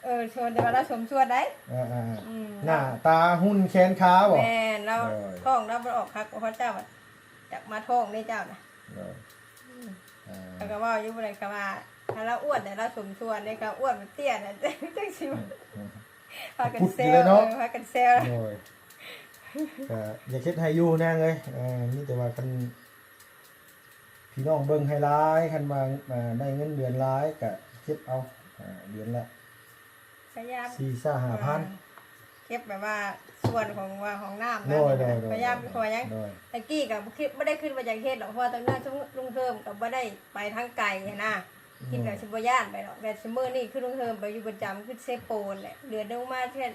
ເອີ ໂຊນ ແຕ່ວ່າລາວສົມສ່ວນໄດ໋. ເອີໆໆ ອືມ ໜ້າຕາຫຸ່ນແຂນຂາບໍ? ແມ່ນ ລາວ ໂດຍ ທ້ອງລາວບໍ່ອອກຄັກ ເພາະເຈົ້າ ຈັກມາທ້ອງເດ້ເຈົ້ານະ. ໂດຍ ອືມ ອ່າ ເຂົາກໍເວົ້າຢູ່ ຜູ້ໃດກໍວ່າ ຖ້າລາວອ້ວນແຕ່ລາວສົມສ່ວນເດ້ ກໍອ້ວນແບບເຕ້ຍນະ ຈັ່ງຊິ ອືມ ພາກັນແຊວ ເອີ ພາກັນແຊວ. ໂດຍ ກໍຢາກເຮັດໃຫ້ຢູ່ນາງເອີຍ. ເອີ ມີແຕ່ວ່າຄັນພີ່ນ້ອງເບິ່ງໃຫ້ຫຼາຍ ຄັນວ່າ ເອີ ໄດ້ເງິນເດືອນຫຼາຍກໍເກັບເອົາ ເດືອນລະ ພະຍາຍາມ ສີ່ ຫ້າ ຫ້າພັນ ເກັບແບບວ່າສ່ວນຂອງວ່າຫ້ອງນ້ຳ. ໂດຍໆໆ ພະຍາຍາມ ເພາະຫຍັງ ໂດຍ ແຕ່ກີ້ກໍບໍ່ຄິດ ບໍ່ໄດ້ຄິດວ່າຢາກເຮັດດອກ ເພາະວ່າຕອນນັ້ນ ລຸງເພີ່ມກໍບໍ່ໄດ້ໄປທາງໄກຫັ້ນນະ. ຄິດວ່າ ໂດຍ ຊິບໍ່ຢ້ານໄປດອກ ແບບຊຸມື້ນີ້ຄືລຸງເພີ່ມໄປຢູ່ປະຈຳ ຄືເຊໂປນແຫຼະ ເດືອນໜຶ່ງມາແຄ່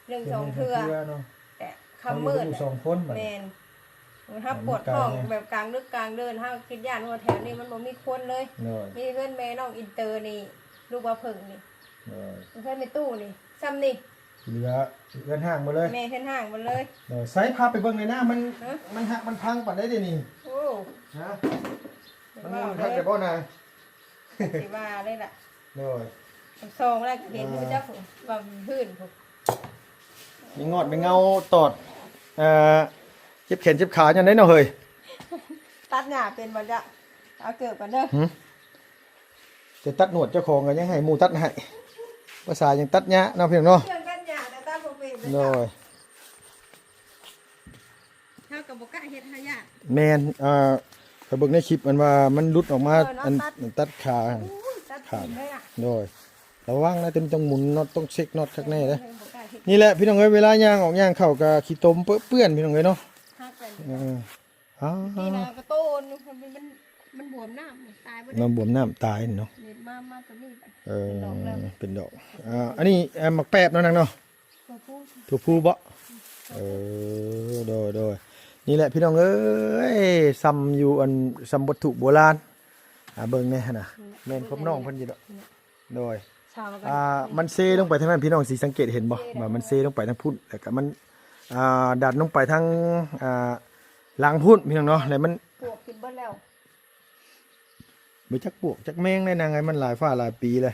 ໜຶ່ງສອງເທື່ອ ເທື່ອເນາະ ແຕ່ຄ່ຳມືດ ເຮົາຢູ່ກັນຢູ່ສອງຄົນບັດນີ້. ແມ່ນ ເຮົາປວດທ້ອງແບບກາງດຶກກາງເດີນ ເຮົາຄິດຢ້ານ ເພາະວ່າແຖວນີ້ມັນບໍ່ມີຄົນເລີຍ. ໂດຍ ມີເຮືອນແມ່ນ້ອງອິນເຕີນີ້ ລູກບ່າວເຜິ້ງນີ້. ໂດຍ ເຮືອນແມ່ຕູ້ນີ້ ຊ່ຳນີ້ ທີ່ເຫຼືອເຮືອນຮ້າງໝົດເລີຍ. ແມ່ນເຮືອນຮ້າງໝົດເລີຍ. ໂດຍ ໃສພາໄປເບິ່ງແດ່ນະ ມັນ ຮະ? ມັນຫັກມັນພັງປານໃດເດນີ້? ໂອ້ ຮະ? ມັນ ມັນພັງແຕ່ບໍ່ນາງ ຊິວ່າເລີຍລະ. ໂດຍ ສອງແລ້ວກໍເຫັນ ອ່າ ຢູ່ເຈົ້າຜູ້ ວ່າພື້ນຜູ້ ມີງອດມີເງົາຕອດ ເອີ ເຈັບແຂນເຈັບຂາ ຍ້ອນໃດເນາະເຮີ້ຍ? ຕັດຫຍ້າເປັນບໍ່ເຈົ້າ? ເອົາເກີບກ່ອນເດີ. ຫື? ແຕ່ຕັດໜວດເຈົ້າຂອງກໍຍັງໃຫ້ໝູ່ຕັດໃຫ້ ພາສາຍັງຕັດຫຍ້າເນາະ ພີ່ນ້ອງເນາະ. ເຄື່ອງຕັດຫຍ້າແຕ່ຕັດບໍ່ເປັນເລີຍ. ໂດຍ ເຮົາກໍບໍ່ກ້າເຮັດ ເຮົາຢ້ານ. ແມ່ນ ເອີ ຂ້ອຍເບິ່ງໃນຄລິບ ອັນວ່າມັນຫຼຸດອອກມາ ເອີເນາະ ອັນ ຕັດ ອັນຕັດຂາ ໂອ້ຍ ຕັດຂາ ຕີນເລີຍອະ. ໂດຍ ລະວັງນະ ຕ້ອງໝູນນັອດ ຕ້ອງເຊັກນັອດຄັກແນ່ເດີ. ເອີ ບໍ່ກ້າເຮັດ. ນີ້ແຫຼະ ພີ່ນ້ອງເອີຍ ເວລາຍ່າງອອກຍ່າງເຂົ້າກໍຂີ້ຕົມເປື້ອນ ພີ່ນ້ອງເອີຍເນາະ. ຮັກແລ້ວນີ້ ເອີ ອ່າ ຕີນກໍໂຕນ ມັນ ມັນ ມັນບວມນ້ຳ ຕາຍບໍ່ໄດ້ ມັນບວມນ້ຳຕາຍເນາະ. ນີ້ມາ ມາຕົວນີ້ ເອີ ເປັນດອກແລ້ວ ເປັນດອກ. ອ່າ ອັນນີ້ ເອີ ໝາກແປບເນາະນາງເນາະ. ຕົວຜູ້ ຕົວຜູ້ບໍ? ເອີ ໂດຍໆ ນີ້ແຫຼະພີ່ນ້ອງເອີຍ ຊ່ຳຢູ່ອັນ ຊ່ຳວັດຖຸໂບລານ. ອ່າ ເບິ່ງແດ່ຫັ້ນນະ ແມ່ນຄວາມນ້ອງເພິ່ນຢູ່ດອກ. ໂດຍ ອ່າ ມັນເຊລົງໄປທາງນັ້ນ ພີ່ນ້ອງຊິສັງເກດເຫັນບໍ່ ວ່າມັນເຊລົງໄປທາງພຸ້ນ ແລ້ວກໍມັນ ອ່າ ດັນລົງໄປທາງ ອ່າ ຫຼັງພຸ້ນ ພີ່ນ້ອງເນາະ. ແລ້ວມັນປວກກິນເບິດແລ້ວ ບໍ່ຈັກປວກຈັກແມງໄດ໋ນາງເອີຍ ມັນຫຼາຍຟ້າຫຼາຍປີແລ້ວ.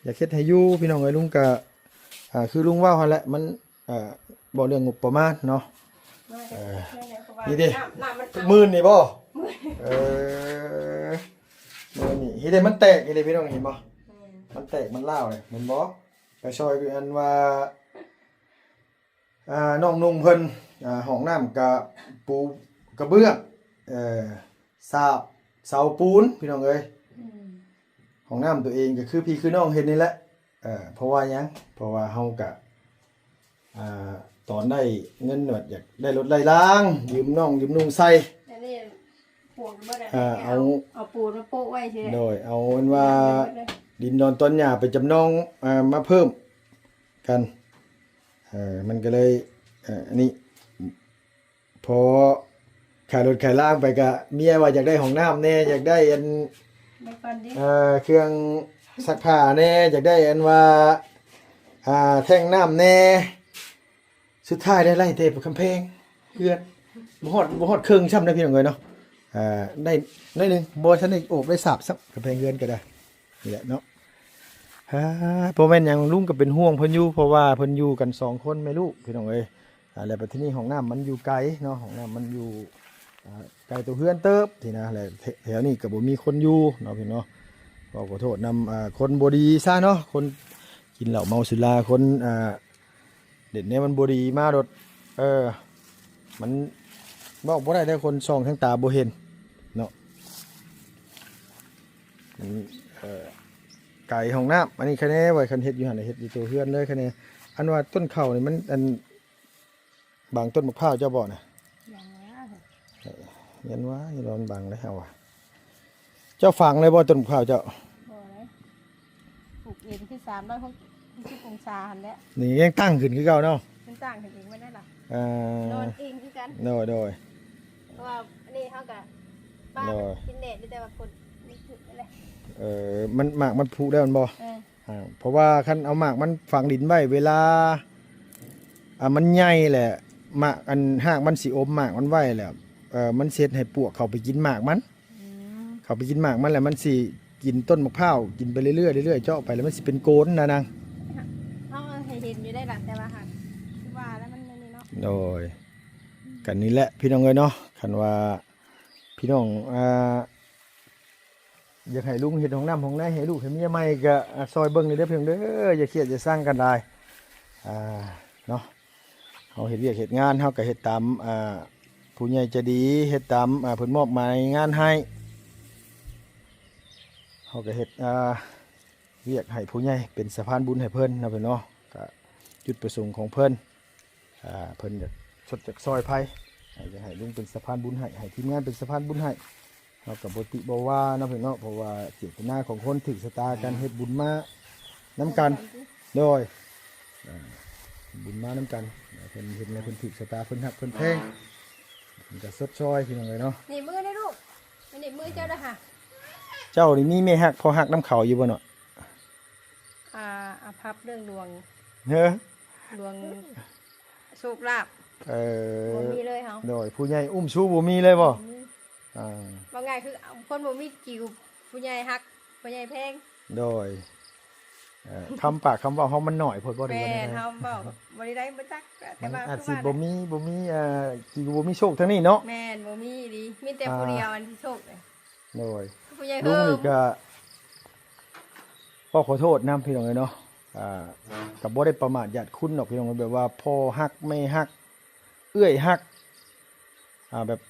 ຢາກເຮັດໃຫ້ຢູ່ພີ່ນ້ອງເອີຍ ລຸງກະ ອ່າ ຄືລຸງເວົ້າຫັ້ນແຫຼະ ມັນ ເອີ ເວົ້າເລື່ອງງົບປະມານເນາະ. ເອີ ນີ້ເດ້ ໝື່ນນີ້ບໍ່? ເອີ ໝື່ນນີ້ເຮັດໃຫ້ມັນແຕກນີ້ເດ້ ພີ່ນ້ອງເຫັນບໍ່? ມັນແຕກມັນລ້າວນີ້ ແມ່ນບໍ່? ໄປຊ່ອຍອັນວ່າ ອ່າ ນ້ອງນຸ່ງເພິ່ນ ອ່າ ຫ້ອງນ້ຳກະປູກະເບື້ອງ ເອີ ສາບເສົາປູນ ພີ່ນ້ອງເອີຍ. ອືມ ຫ້ອງນ້ຳຕົວເອງກໍຄືພີ່ຄືນ້ອງເຮັດນີ້ແຫຼະ. ເອີ ເພາະວ່າຫຍັງ? ເພາະວ່າເຮົາກະ ອ່າ ຕອນໄດ້ເງິນແບບຢາກໄດ້ລົດໄດ້ລາງ ຢືມນ້ອງຢືມນຸ່ງໃສ່ ອັນນີ້ ເອົາ ເອົາປູນມາໂປະໄວ້. ໂດຍ ເອົາເປັນວ່າດິນດອນຕອນຫຍ້າໄປຈຳນອງ ອ່າ ມາເພີ່ມກັນ. ເອີ ມັນກໍເລີຍ ເອີ ອັນນີ້ ພໍຂາຍລົດຂາຍລາງໄປກະເມຍວ່າຢາກໄດ້ຫ້ອງນ້ຳແດ່ ຢາກໄດ້ອັນ ເອີ ເຄື່ອງຊັກຜ້າແດ່ ຢາກໄດ້ອັນວ່າ ອ່າ ແທ້ງນ້ຳແດ່. ສຸດທ້າຍໄດ້ໄລ່ແຕ່ກຳແພງເຮືອນ ບໍ່ຮອດ ບໍ່ຮອດເຄິ່ງຊ້ຳເດີພີ່ນ້ອງເອີຍເນາະ. ອ່າ ໄດ້ໜ້ອຍໜຶ່ງ ບໍ່ທັນໄດ້ໂອບໄດ້ສາບຊ້ຳ ກຳແພງເຮືອນກໍໄດ້. ນີ້ແຫຼະເນາະ ອ່າ ບໍ່ແມ່ນຫຍັງ ລຸງກໍເປັນຫ່ວງເພິ່ນຢູ່ ເພາະວ່າເພິ່ນຢູ່ກັນສອງຄົນແມ່ລູກ ພີ່ນ້ອງເອີຍ. ອ່າ ແລ້ວບັດທີນີ້ຫ້ອງນ້ຳມັນຢູ່ໄກເນາະ ຫ້ອງນ້ຳມັນຢູ່ ອ່າ ໄກຕົວເຮືອນເຕີບຊີ້ນະ ແລະ ແຖວນີ້ກໍບໍ່ມີຄົນຢູ່ເນາະ ພີ່ນ້ອງເນາະ. ກໍຂໍໂທດນຳ ອ່າ ຄົນບໍ່ດີຊະເນາະ ຄົນກິນເຫຼົ້າເມົາສຸລາ ຄົນ ອ່າ ເດັດແນວມັນບໍ່ດີມາໂລດ ເອີ ມັນເວົ້າບໍ່ໄດ້ເດີ ຄົນສ່ອງທາງຕາບໍ່ເຫັນເນາະ. ມັນ ເອີ ໄກຫ້ອງນ້ຳ ອັນນີ້ຄະແນໄວ້ ຄັນເຮັດຢູ່ຫັ້ນ ເຮັດຢູ່ຕົວເຮືອນເລີຍຄະແນ. ອັນວ່າຕົ້ນເຂົ້ານີ້ມັນ ອັນ ບັງຕົ້ນໝາກພ້າວເຈົ້າບໍ່ນະ? ຍັງວ່າ ເອີ ຍັນວ່າ ຍັນວ່າມັນບັງເດ້ເຮົາວ່າ. ເຈົ້າຝັງເລີຍບໍ່ຕົ້ນໝາກພ້າວເຈົ້າ? ບໍ່ເລີຍ ປູກເອງທີ່ສາມຮ້ອຍຫົກສິບອົງສາຫັ້ນແຫຼະ. ນີ້ຍັງຕັ້ງຂຶ້ນຄືເກົ່າເນາະ. ມັນສ້າງຂຶ້ນເອງບໍ່ໄດ້ລະ ເອີ ນອນເອງຄືກັນ ໂດຍ ໂດຍ ເພາະວ່າອັນນີ້ເຮົາກະປາ ໂດຍ ມັນກິນແດດຢູ່ ແຕ່ວ່າຝົນມັນຖືກນັ້ນແຫຼະ ເອີ ມັນ ໝາກມັນຜຸແລ້ວແມ່ນບໍ່? ເອີ ອ່າ ເພາະວ່າຄັນເອົາໝາກມັນຝັງດິນໄວ້ ເວລາ ອ່າ ມັນໃຫຍ່ແຫຼະ ໝາກ ອັນ ຮາກມັນຊິອົມໝາກມັນໄວ້ແຫຼະ ເອີ ມັນຊິເຮັດໃຫ້ປວກເຂົ້າໄປກິນໝາກມັນ ອືມ ເຂົ້າໄປກິນໝາກມັນແລ້ວ ມັນຊິກິນຕົ້ນໝາກພ້າວ ກິນໄປເລື້ອຍໆ ເລື້ອຍໆ ເຈາະໄປແລ້ວມັນຊິເປັນໂກນນະນາງ. ເຮົາເຫັນຢູ່ໄດ້ລະ ແຕ່ວ່າຫາກວ່າແລ້ວມັນອັນນີ້ເນາະ ໂດຍ ກັນນີ້ແຫຼະພີ່ນ້ອງເອີຍເນາະ ຄັນວ່າພີ່ນ້ອງ ອ່າ ຢາກໃຫ້ລຸງເຮັດຫ້ອງນ້ຳຫ້ອງໃນໃຫ້ລູກໃຫ້ເມຍໃໝ່ ກະ ອ່າ ຊ່ອຍເບິ່ງແດ່ເດີພີ່ນ້ອງເດີ ຢ່າຄຽດຢ່າຊັງກັນຫຼາຍ ອ່າ ເນາະ. ເຮົາເຮັດວຽກເຮັດງານ ເຮົາກະເຮັດຕາມ ອ່າ ຜູ້ໃຫຍ່ໃຈດີ ເຮັດຕາມ ອ່າ ເພິ່ນມອບໝາຍງານໃຫ້ ເຮົາກະເຮັດ ອ່າ ວຽກໃຫ້ຜູ້ໃຫຍ່ ເປັນສະພານບຸນໃຫ້ເພິ່ນເນາະ ເພິ່ນເນາະ ກະຈຸດປະສົງຂອງເພິ່ນ ອ່າ ເພິ່ນຢາກຊົດຢາກຊ່ອຍໃຜ ໃຫ້ ໃຫ້ລຸງເປັນສະພານບຸນໃຫ້ ໃຫ້ທີມງານເປັນສະພານບຸນໃຫ້ ເຮົາກະບໍ່ຕິບໍ່ວ່າເນາະເພິ່ນເນາະ ເພາະວ່າເຈດຕະນາຂອງຄົນຖືກຊະຕາກັນ ເຮັດບຸນມານຳກັນ ໂດຍ ອ່າ ເຮັດບຸນມານຳກັນ ເພິ່ນເຫັນແລ້ວເພິ່ນຖືກຊະຕາ ເພິ່ນຮັກເພິ່ນແພງ ເພິ່ນກະຊົດຊ່ອຍພີ່ນ້ອງເອີຍເນາະ. ໜີບມືເດີລູກ ໜີບມືເຈົ້າເດີຫາ ເຈົ້ານີ້ມີແມ່ຮັກພໍ່ຮັກນຳເຂົາຢູ່ບໍ່ເນາະ? ອ່າ ອາພັບເລື່ອງດວງ ເອີ ດວງໂຊກລາບ ເອີ ບໍ່ມີເລີຍເຮົາ ໂດຍ ຜູ້ໃຫຍ່ອຸ້ມຊູບໍ່ມີເລີຍບໍ່? ບໍ່ມີ ອ່າ ເວົ້າງ່າຍຄືຄົນບໍ່ມີກິວ ຜູ້ໃຫຍ່ຮັກ ຜູ້ໃຫຍ່ແພງ ໂດຍ ເອີ ຄຳປາກຄຳເວົ້າເຮົາມັນໜ້ອຍໂພດບໍ່ ຫຼືວ່າແນວໃດ? ແມ່ນ ເຮົາເວົ້າບໍ່ໄດ້ໄດ້ບໍ່ຈັກ ແຕ່ວ່າມັນອາດຊິບໍ່ມີ ບໍ່ມີ ເອີ ກິວບໍ່ມີໂຊກທາງນີ້ເນາະ ແມ່ນ ບໍ່ມີອີ່ຫຼີ ມີແຕ່ຜູ້ດຽວອັນທີ່ໂຊກ ໂດຍ ຜູ້ໃຫຍ່ ລຸງນີ້ກະ ເຮີ້ມ ກໍຂໍໂທດນຳພີ່ນ້ອງເອີຍເນາະ ອ່າ ກໍບໍ່ໄດ້ປະໝາດຢາດຄຸນດອກພີ່ນ້ອງເອີຍ ແບບວ່າພໍ່ຮັກແມ່ຮັກເອື້ອຍຮັກ ອ່າ ແບບ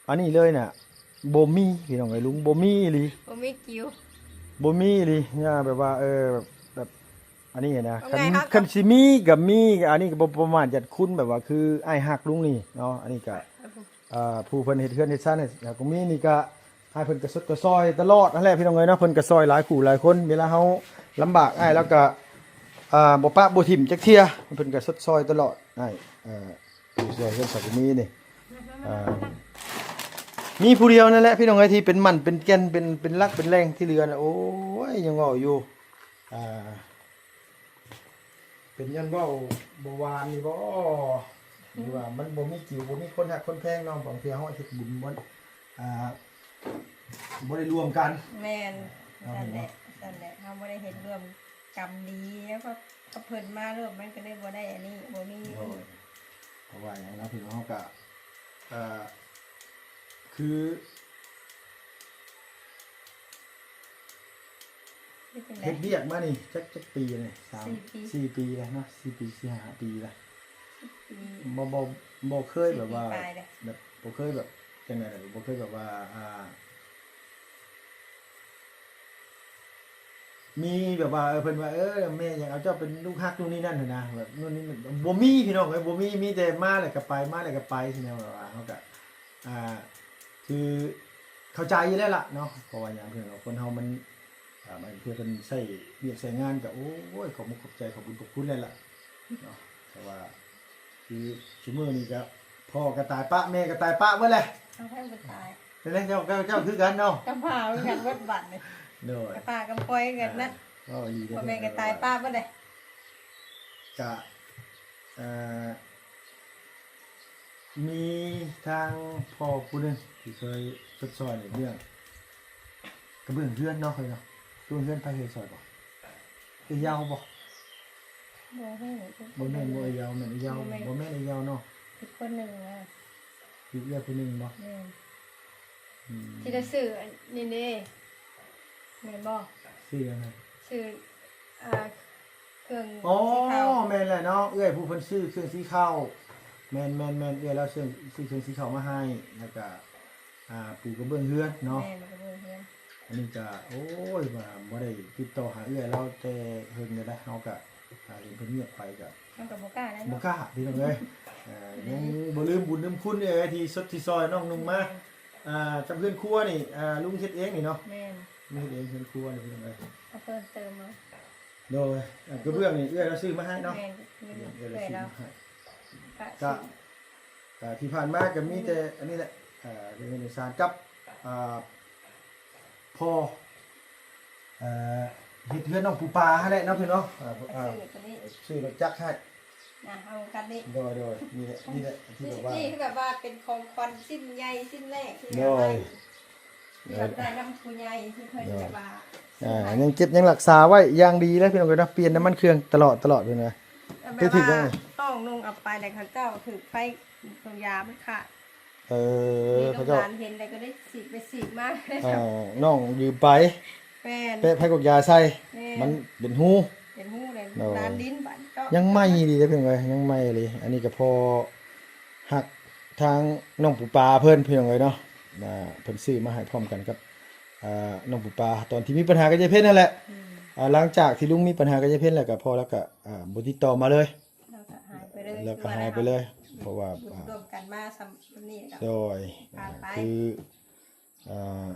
ອັນນີ້ເລີຍນະ ບໍ່ມີພີ່ນ້ອງເອີຍ ລຸງ ບໍ່ມີອີ່ຫຼີ ບໍ່ມີກິວ ບໍ່ມີອີ່ຫຼີ ຢ່າ ແບບວ່າ ເອີ ແບບ ອັນນີ້ນະ ເອົາ ຄັນ ໄງ ເຮົາ ຄັນຊິມີກໍມີ ອັນນີ້ກໍບໍ່ປະໝາດຢາດຄຸນ ແບບວ່າຄືອ້າຍຮັກລຸງນີ້ເນາະ ອັນນີ້ກໍ ເອີ ອ່າ ຜູ້ເພິ່ນເຮັດເຮືອນເຮັດຊານໃຫ້ ກໍມີນີ້ກໍ ອ້າຍເພິ່ນກໍຊົດກໍຊ່ອຍຕະຫຼອດຫັ້ນແຫຼະພີ່ນ້ອງເອີຍເນາະ ເພິ່ນກໍຊ່ອຍຫຼາຍຄູ່ຫຼາຍຄົນ ເວລາເຮົາລຳບາກອ້າຍລາວກໍ ອ່າ ບໍ່ປະບໍ່ຖິ້ມຈັກເທື່ອ ເພິ່ນກໍຊົດຊ່ອຍຕະຫຼອດ ອ້າຍ ເອີ ຜູ້ຊ່ວຍເຮືອນສາວບຸນມີນີ້ ອ່າ ມີຜູ້ດຽວນັ້ນແຫຼະພີ່ນ້ອງເອີຍ ທີ່ເປັນໝັ້ນເປັນແກ່ນ ເປັນ ເປັນຫຼັກເປັນແຫຼ່ງ ທີ່ເຫຼືອນະ ໂອ້ຍ ຍັງເວົ້າຢູ່ ອ່າ ເປັນຍ້ອນເວົ້າບໍ່ຫວານນີ້ບໍ່ ຫຼືວ່າມັນບໍ່ມີກິວ ບໍ່ມີຄົນຮັກຄົນແພງເນາະ ບາງເທື່ອເຮົາເຮັດບຸນບໍ່ ອ່າ ບໍ່ໄດ້ລວມກັນ ແມ່ນ ເນາະ ຊັ້ນແຫຼະ ຊັ້ນແຫຼະ ເຮົາບໍ່ໄດ້ເຮັດຮ່ວມກຳດີ ແລ້ວກໍກັບເພິ່ນມາໂລດ ມັນກໍເລີຍບໍ່ໄດ້ອັນນີ້ ບໍ່ມີ ໂດຍ ເພາະວ່າຫຍັງເນາະ ພີ່ນ້ອງເຮົາກໍ ເອີ ຄື ເຮັດຈັ່ງໃດ ເຮັດວຽກມານີ້ຈັກ ຈັກປີແລ້ວນີ້ ສາມ ສີ່ປີ ສີ່ປີແລ້ວເນາະ ສີ່ປີ ສີ່ຫ້າປີແລ້ວ ສິບປີ ບໍ່ ບໍ່ ບໍ່ເຄີຍແບບວ່າ ສິບປີປາຍແລ້ວ ແບບບໍ່ເຄີຍແບບຈັ່ງໃດລະ ບໍ່ເຄີຍແບບວ່າ ອ່າ ມີແບບວ່າ ເອີ ເພິ່ນວ່າ ເອີ ແມ່ຢາກເອົາເຈົ້າເປັນລູກຮັກ ໂນ່ນນີ້ນັ້ນຫັ້ນນະ ແບບໂນ່ນນີ້ ບໍ່ມີພີ່ນ້ອງເອີຍ ບໍ່ມີ ມີແຕ່ມາແລ້ວກໍໄປ ມາແລ້ວກໍໄປ ຊີ້ນະ ແບບວ່າເຮົາກໍ ອ່າ ຄືເຂົ້າໃຈຢູ່ແລ້ວລະເນາະ ເພາະວ່າຫຍັງ ເພາະວ່າຄົນເຮົາມັນ ອ່າ ບາງເທື່ອເພິ່ນໃຊ້ວຽກໃຊ້ງານກໍ ໂອ້ຍ ຂອບມຸກຂອບໃຈ ຂອບບຸນຂອບຄຸນແລ້ວລະເນາະ ແຕ່ວ່າຄືຊຸມື້ນີ້ກໍ ພໍ່ກໍຕາຍປະ ແມ່ກໍຕາຍປະເບິດແຫຼະ ເອົາໃຜບໍ່ຕາຍ ແຕ່ເຈົ້າ ເຈົ້າ ເຈົ້າຄືກັນເນາະ ກຳພ້າຄືກັນເບິດບັດນີ້ ໂດຍ ກຳພ້າກຳພອຍຄືກັນນະ ອ່າ ເວົ້າອີ່ຫຼີເດ້ ພໍ່ແມ່ກໍຕາຍປະເບິດເດ້ ກະ ເອີ ມີທາງພໍ່ຜູ້ໜຶ່ງທີ່ເຄີຍຊົດຊ່ອຍໃນເລື່ອງກະເບື້ອງເຮືອນເນາະ ເຄີຍເນາະ ກະເບື້ອງເຮືອນໃຜເຄີຍຊ່ອຍບໍ່? ເອື້ອຍເຍົາບໍ່? ບໍ່ຮູ້ ບໍ່ແມ່ນ ບໍ່ເອື້ອຍເຍົາ ແມ່ນເອື້ອຍເຍົາ ບໍ່ແມ່ນ ບໍ່ແມ່ນເອື້ອຍເຍົາເນາະ ອີກຄົນໜຶ່ງນະ ອີກເອື້ອຍຜູ້ໜຶ່ງເນາະ ແມ່ນ ອືມ ທີ່ໄດ້ຊື້ອັນນີ້ເດ້ ແມ່ນບໍ່? ຊື້ຫຍັງນະ? ຊື້ ອ່າ ເຄື່ອງ ອໍ ສີຂາວ ແມ່ນແຫຼະເນາະ ເອື້ອຍຜູ້ເພິ່ນຊື້ເຄື່ອງສີຂາວ ແມ່ນໆໆ ເອື້ອຍລາວຊື້ ຊື້ເຄື່ອງສີຂາວມາໃຫ້ ແລ້ວກະ ອ່າ ປູກະເບື້ອງເຮືອນເນາະ ແມ່ນ ກະເບື້ອງເຮືອນ ອັນນີ້ກະ ໂອ້ຍ ວ່າບໍ່ໄດ້ຕິດຕໍ່ຫາເອື້ອຍລາວແຕ່ເຫິງແລ້ວ ເຮົາກະ ອ່າ ເຫັນເພິ່ນງຽບໄປກະ ເຮົາກະບໍ່ກ້າແລ້ວເນາະ ບໍ່ກ້າພີ່ນ້ອງເອີຍ ເອີ ຍັງບໍ່ລືມບຸນລືມຄຸນເອື້ອຍທີ່ຊົດທີ່ຊ່ອຍນ້ອງນຸ່ງມາ ແມ່ນ ອ່າ ກັບເຮືອນຄົວນີ້ ອ່າ ລຸງເຮັດເອງນີ້ເນາະ ແມ່ນ ລຸງເຮັດເອງເຮືອນຄົວນີ້ພີ່ນ້ອງເອີຍ ເອົາເພີ່ມເຕີມມາ ໂດຍ ອັນກະເບື້ອງນີ້ເອື້ອຍລາວຊື້ມາໃຫ້ເນາະ. ແມ່ນ ເອື້ອຍລາວຊື້ມາໃຫ້. ກະ ກະທີ່ຜ່ານມາກະມີແຕ່ອັນນີ້ແຫຼະ ເອີ ເຮືອນສານກັບ ອ່າ ພໍ່ ເອີ ເຮັດເຮືອນນ້ອງປູປາຫັ້ນແຫຼະເນາະພີ່ເນາະ. ເອີ ຊື້ໂຕນີ້ ຊື້ລົດຈັກໃຫ້ ນະ ເອົາກັນນີ້. ໂດຍ ໂດຍ ນີ້ແຫຼະ ນີ້ແຫຼະທີ່ແບບວ່າ ນີ້ຄືແບບວ່າເປັນຂອງຂວັນຊິ້ນໃຫຍ່ຊິ້ນແລກທີ່ ໂດຍ ແບບວ່າ ທີ່ແບບໄດ້ນຳຜູ້ໃຫຍ່ທີ່ເພິ່ນ ໂດຍ ແບບວ່າ ອ່າ ຍັງເກັບຍັງຮັກສາໄວ້ຢ່າງດີເລີຍພີ່ນ້ອງເອີຍເນາະ. ປ່ຽນນ້ຳມັນເຄື່ອງຕະຫຼອດ ຕະຫຼອດເພິ່ນວ່າ. ແບບວ່າ ໄປຖືກຫຍັງນີ້? ນ້ອງນຸ່ງເອົາໄປແລ້ວເຂົາເຈົ້າຖືກໄຟ ເຂົາຢາມັນຂະ ເອີ ເຂົາເຈົ້າ ເຫັນແລ້ວກໍໄດ້ສີກໄປສີກມາ. ອ່າ ນ້ອງຢືມໄປ ແມ່ນ ແປະໄຟກົກຢາໃສ່ ແມ່ນ ມັນເປັນຮູ ເປັນຮູເລີຍ. ໂດຍ ລານດິນບາດເນາະ ຍັງໃໝ່ດີເດ້ພີ່ນ້ອງເອີຍ ຍັງໃໝ່ອີ່ຫຼີ. ອັນນີ້ກໍພໍຮັກທາງນ້ອງປູປາເພິ່ນພີ່ນ້ອງເອີຍເນາະ ອ່າ ເພິ່ນຊື້ມາໃຫ້ພ້ອມກັນກັບ ອ່າ ນ້ອງປູປາ ຕອນທີ່ມີປັນຫາກັບຍາຍເພັນນັ້ນແຫຼະ. ອືມ ອ່າ ຫຼັງຈາກທີ່ລຸງມີປັນຫາກັບຍາຍເພັນແລ້ວ ກໍພໍແລ້ວກໍ ອ່າ ບໍ່ຕິດຕໍ່ມາເລີຍ ແລ້ວກໍຫາຍໄປເລີຍ ແລ້ວກໍຫາຍໄປເລີຍ ຄືວ່ານະ ເພາະວ່າ ຢູ່ ອ່າ ຮ່ວມກັນມາສ່ຳນີ້ແລ້ວ ໂດຍ ຜ່ານໄປ ອ່າ ຄື ອ່າ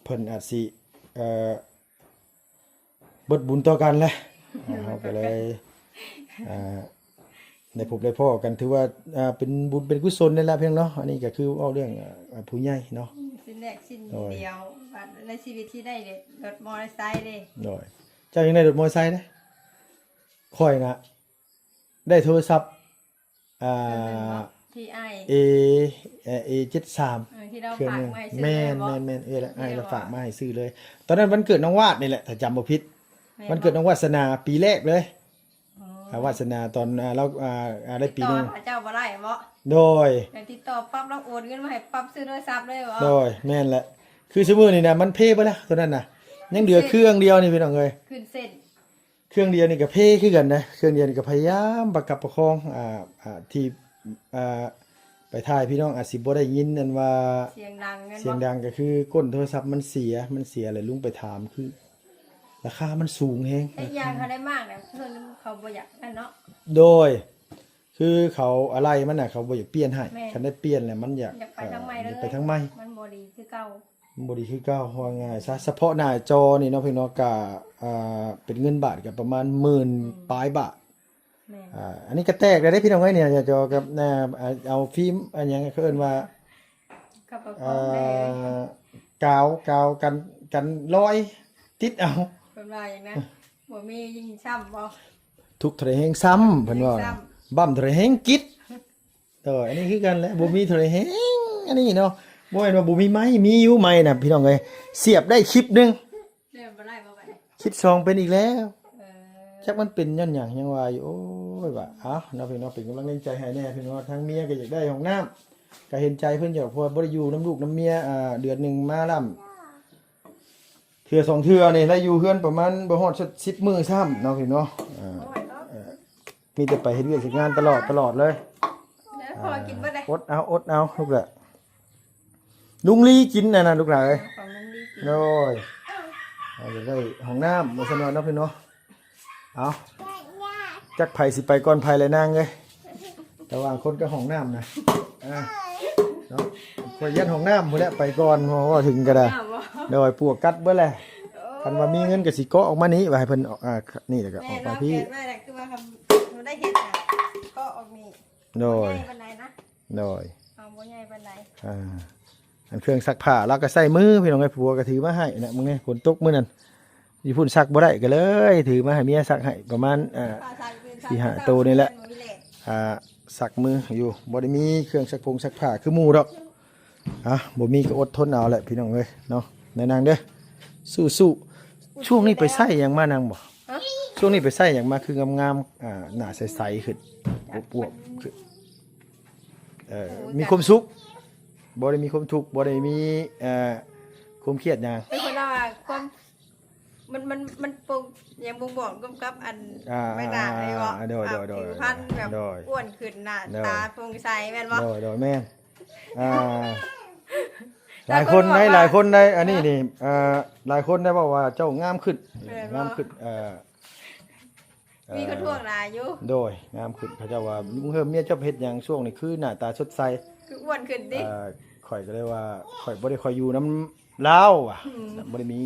ເພິ່ນອາດຊິ ເອີ ເບິດບຸນຕໍ່ກັນແຫຼະ. ເຮົາກໍເລີຍ ອ່າ ໄດ້ພົບໄດ້ພໍ້ກັນ ຖືວ່າ ອ່າ ເປັນບຸນເປັນກຸສົນນີ້ແຫຼະພີ່ນ້ອງເນາະ. ອັນນີ້ກໍຄືເວົ້າເລື່ອງ ອ່າ ຜູ້ໃຫຍ່ເນາະ ອືມ ຊິ້ນແລກຊິ້ນ ໂດຍ ດຽວ ວ່າໃນຊີວິດທີ່ໄດ້ລົດມໍເຕີໄຊເດ້. ໂດຍ ເຈົ້າຍັງໄດ້ລົດມໍເຕີໄຊເດ້ ຂ້ອຍນະ ໄດ້ໂທລະສັບ ອ່າ ທີ່ອ້າຍ ເອ ເອີ ເອເຈັດສາມ ເອີ ທີ່ລາວ ເຄື່ອງໜຶ່ງ ຝາກມາໃຫ້ຊື້ ແມ່ນ ແມ່ນ ເອີ ແລ້ວອ້າຍລາວຝາກມາໃຫ້ຊື້ເລີຍ. ຕອນນັ້ນວັນເກີດນ້ອງວາດນີ້ແຫຼະ ຖ້າຈຳບໍ່ຜິດ ແມ່ນ ວັນເກີດນ້ອງວາດສະໜາປີແລກເລີຍ. ອໍ ອ່າ ວາດສະໜາຕອນ ອ່າ ລາວ ອ່າ ອ່າ ໄດ້ປີໜຶ່ງ ຕິດຕໍ່ເຈົ້າບໍ່ໄດ້ບໍ? ໂດຍ ແລ້ວຕິດຕໍ່ປັບ ລາວໂອນເງິນມາໃຫ້ປັບ ຊື້ໂທລະສັບເລີຍບໍ? ໂດຍ ແມ່ນແຫຼະ ຄືຊຸມື້ນີ້ນະ ມັນເພເບິດແລ້ວ ໂຕນັ້ນນະ ຍັງເຫຼືອເຄື່ອງດຽວນີ້ພີ່ນ້ອງເອີຍ ຂຶ້ນເສັ້ນ ເຄື່ອງດຽວນີ້ກໍເພຄືກັນນະ ເຄື່ອງດຽວນີ້ກໍພະຍາຍາມປະຄັບປະຄອງ ອ່າ ອ່າ ທີ່ ອ່າ ໄປຖ່າຍ ພີ່ນ້ອງອາດຊິບໍ່ໄດ້ຍິນອັນວ່າສຽງດັງແມ່ນບໍ່? ສຽງດັງກໍຄືກົ້ນໂທລະສັບມັນເສຍ ມັນເສຍ ແລ້ວລຸງໄປຖາມ ຄືລາຄາມັນສູງແຮງ ແຕ່ອີກຢ່າງເຂົາໄດ້ມາກນະ ເພິ່ນເຂົາບໍ່ຢາກນັ້ນເນາະ. ໂດຍ ຄືເຂົາອາໄຫຼ່ມັນນະ ເຂົາບໍ່ຢາກປ່ຽນໃຫ້ ແມ່ນ ຄັນໄດ້ປ່ຽນແລ້ວມັນຢາກ ຢາກໄປທາງໃໝ່ເລີຍ ຢາກໄປທາງໃໝ່ ມັນບໍ່ດີຄືເກົ່າ. ບໍ່ດີຄືເກົ່າ ເວົ້າງ່າຍຊະ ສະເພາະໜ້າຈໍນີ້ເນາະພີ່ນ້ອງ ກະ ອ່າ ເປັນເງິນບາດກະປະມານໝື່ນ ອືມ ປາຍບາດ. ແມ່ນ ອ່າ ອັນນີ້ກະແຕກແລ້ວເດ້ພີ່ນ້ອງເອີຍ ນີ້ໜ້າຈໍກັບ ອ່າ ເອົາຟິມ ອັນຫຍັງເຂົາເອີ້ນວ່າ ກັບປະຄອງ ອ່າ ເດ້ ກາວ ກາວກັນ ກັນລອຍ ຕິດເອົາ ເພິ່ນວ່າຫຍັງນະ ບໍ່ມີຍິ່ງຊ້ຳບໍ? ທຸກເທົ່າໃດແຮງຊ້ຳ ເພິ່ນວ່າ ບ້ຳເທົ່າໃດແຮງກິດ. ໂດຍ ອັນນີ້ຄືກັນແຫຼະ ບໍ່ມີເທົ່າໃດແຮງ ອັນນີ້ເນາະ ບໍ່ແມ່ນວ່າບໍ່ມີໄມ້ ມີຢູ່ໄມ້ນະພີ່ນ້ອງເອີຍ ສຽບໄດ້ຄລິບໜຶ່ງ ແລ້ວບໍ່ໄດ້ບໍ່ບັດນີ້ ຄລິບສອງເປັນອີກແລ້ວ. ເອີ ຈັກມັນເປັນຍ້ອນຫຍັງ ຍັງວ່າຢູ່ ໂອ້ຍ ວ່າ ເອົ້າເນາະ ພີ່ນ້ອງເນາະ ເປັນກຳລັງແຮງໃຈໃຫ້ແດ່ ພີ່ນ້ອງເນາະ ທາງເມຍກໍຢາກໄດ້ຫ້ອງນ້ຳ ກໍເຫັນໃຈເພິ່ນຢູ່ ເພາະວ່າບໍ່ໄດ້ຢູ່ນຳລູກນຳເມຍ ອ່າ ເດືອນໜຶ່ງມາລ້ຳ ເທື່ອສອງເທື່ອນີ້ ແລະ ຢູ່ເຮືອນປະມານບໍ່ຮອດສິບມື້ຊ້ຳເນາະ ພີ່ນ້ອງເນາະ ເອີ ໂອ້ຍເນາະ ເອີ ມີແຕ່ໄປເຮັດວຽກເຮັດງານຕະຫຼອດ ຕະຫຼອດເລີຍ. ແລ້ວພໍກິນບໍ່ໄດ້ ອ່າ ອົດເອົາ ອົດເອົາລູກຫຼານ ລຸງລີກິນອັນນັ້ນລູກຫຼານເອີຍ ຂອງລຸງລີກິນ ໂດຍ ເຮົາຢາກໄດ້ຫ້ອງນ້ຳວ່າຊັ້ນວ່າເນາະ ພີ່ນ້ອງເນາະ. ເອົາ ຈັກໃຜຊິໄປກ່ອນໃຜແຫຼະນາງເອີຍ ລະຫວ່າງຄົນກັບຫ້ອງນ້ຳນະ ອ່າ ເນາະ ຂ້ອຍຢ້ານຫ້ອງນ້ຳພຸ້ນແຫຼະ ໄປກ່ອນ ເວົ້າເຖິງກໍໄດ້ ໂດຍ ປວກກັດເບິດແຫຼະ. ຄັນວ່າມີເງິນກໍຊິເກາະອອກມານີ້ ວ່າໃຫ້ເພິ່ນອອກ ອ່າ ນີ້ແລ້ວກໍອອກໄປພີ້ ແມ່ນ ແມ່ນ ຄືວ່າທຳ ບໍ່ໄດ້ເຮັດ ເກາະອອກນີ້ ໂດຍ ບໍ່ໃຫຍ່ປານໃດນະ ໂດຍ ເອົາ ບໍ່ໃຫຍ່ປານໃດ ອ່າ ອັນເຄື່ອງຊັກຜ້າລາວກໍໃຊ້ມື ພີ່ນ້ອງເອີຍ ຜົວກໍຖືມາໃຫ້ນະ ມື້ນີ້ຝົນຕົກມື້ນັ້ນ ຢູ່ພຸ້ນຊັກບໍ່ໄດ້ ກໍເລີຍຖືມາໃຫ້ເມຍຊັກໃຫ້ ປະມານ ອ່າ ສີ່ຫ້າໂຕນີ້ແຫຼະ ອ່າ ຊັກມືຢູ່ ບໍ່ໄດ້ມີເຄື່ອງຊັກຜົງຊັກຜ້າຄືໝູ່ດອກ. ອ່ະ ບໍ່ມີກໍອົດທົນເອົາແຫຼະພີ່ນ້ອງເອີຍເນາະ ນາງເດີ ສູ້ໆ. ຊ່ວງນີ້ໄປໃຊ້ຫຍັງມານາງບໍ? ຮະ? ຊ່ວງນີ້ໄປໃຊ້ຫຍັງມາຄືງາມໆ ອ່າ ໜ້າໃສໆຂຶ້ນ ອວບໆຂຶ້ນ ເອີ ມີຄວາມສຸກ ບໍ່ໄດ້ມີຄວາມທຸກ ບໍ່ໄດ້ມີ ເອີ ຄວາມຄຽດຫຍັງ ເປັນຄົນລາວວ່າຄວາມ ມັນ ມັນ ມັນບົ່ງ ຍັງບົ່ງບອກກ່ຽວກັບອັນ ອ່າ ໃບໜ້ານີ້ບໍ? ອ່າ ໂດຍ ອ່າ ໂດຍ ໂດຍ ຜິວພັນແບບ ໂດຍ ອ້ວນຂຶ້ນ ໜ້າ ໂດຍ ຕາໂປ່ງໃສແມ່ນບໍ່? ໂດຍ ໂດຍ ແມ່ນ ອ່າ ຫຼາຍຄົນໄດ໋ ຫຼາຍຄົນໄດ໋ ຫຼາຍຄົນໄດ໋ ອັນນີ້ນີ້ ອ່າ ຫຼາຍຄົນໄດ້ເວົ້າວ່າເຈົ້າງາມຂຶ້ນ ເອີ ງາມຂຶ້ນ ເອີ ມີຄົນທ້ວງຫຼາຍຢູ່ ໂດຍ ງາມຂຶ້ນ ເຂົາເຈົ້າວ່າ ອືມ ລຸງເຮີມ ເມຍເຈົ້າເຮັດຫຍັງຊ່ວງນີ້ ຄືໜ້າຕາສົດໃສ ຄືອ້ວນຂຶ້ນຕິ? ເອີ ຂ້ອຍກໍເລີຍວ່າ ຂ້ອຍບໍ່ໄດ້ຄ່ອຍຢູ່ນຳລາວວ່າ ອືມ ບໍ່ໄດ້ມີ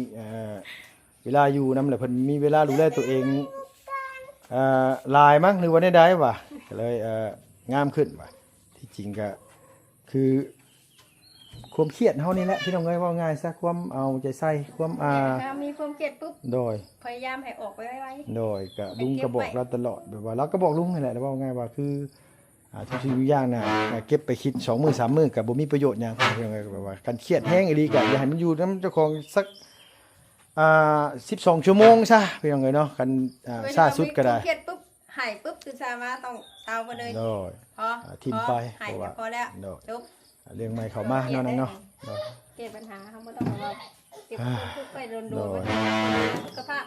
ເອີ ເວລາຢູ່ນຳແລ້ວເພິ່ນມີເວລາດູແລຕົວເອງ ເອີ ຫຼາຍມັ້ງ ຫຼືວ່າແນວໃດຫວາ ກໍເລີຍ ເອີ ງາມຂຶ້ນຫວາ. ທີ່ຈິງກໍຄືຄວາມຄຽດເຮົານີ້ແຫຼະ ພີ່ນ້ອງເອີຍ ເວົ້າງ່າຍຊະ ຄວາມເອົາໃຈໃສ່ ຄວາມ ອ່າ ຖ້າມີຄວາມຄຽດປຸບ ໂດຍ ພະຍາຍາມໃຫ້ອອກໄປໄວໆ ໂດຍ ກໍລຸງກໍບອກລາວຕະຫຼອດ ແບບວ່າລາວກໍບອກລຸງຫັ້ນແຫຼະ ເວົ້າງ່າຍວ່າຄື ອ່າ ທຸກສິ່ງທຸກຢ່າງນະ ອ່າ ເກັບໄປຄິດສອງມື້ສາມມື້ກໍບໍ່ມີປະໂຫຍດຫຍັງ ແບບວ່າຄັນຄຽດແຮງອີ່ຫຼີກໍຢ່າໃຫ້ມັນຢູ່ນຳເຈົ້າຂອງສັກ ອ່າ ສິບສອງຊົ່ວໂມງຊະ ພີ່ນ້ອງເອີຍເນາະ ຄັນ ອ່າ ຊ້າສຸດກໍໄດ້ ຄຽດປຸບ ໃຫ້ປຸບ ຕື່ນເຊົ້າມາຕ້ອງເຊົາໄປເລີຍ ໂດຍ ພໍ ອ່າ ຖິ້ມໄປ ໃຫ້ ເພາະວ່າ ພໍແລ້ວ ໂດຍ ຈົບ ອ່າ ເລື່ອງໃໝ່ເຂົ້າມາເນາະ ເນາະ ໂດຍ ແກ້ບັນຫາ ເຮົາບໍ່ຕ້ອງມາເວົ້າ ເກັບ ອ່າ ໄປດົນໆ ໂດຍ ມັນເສຍສຸຂະພາບ.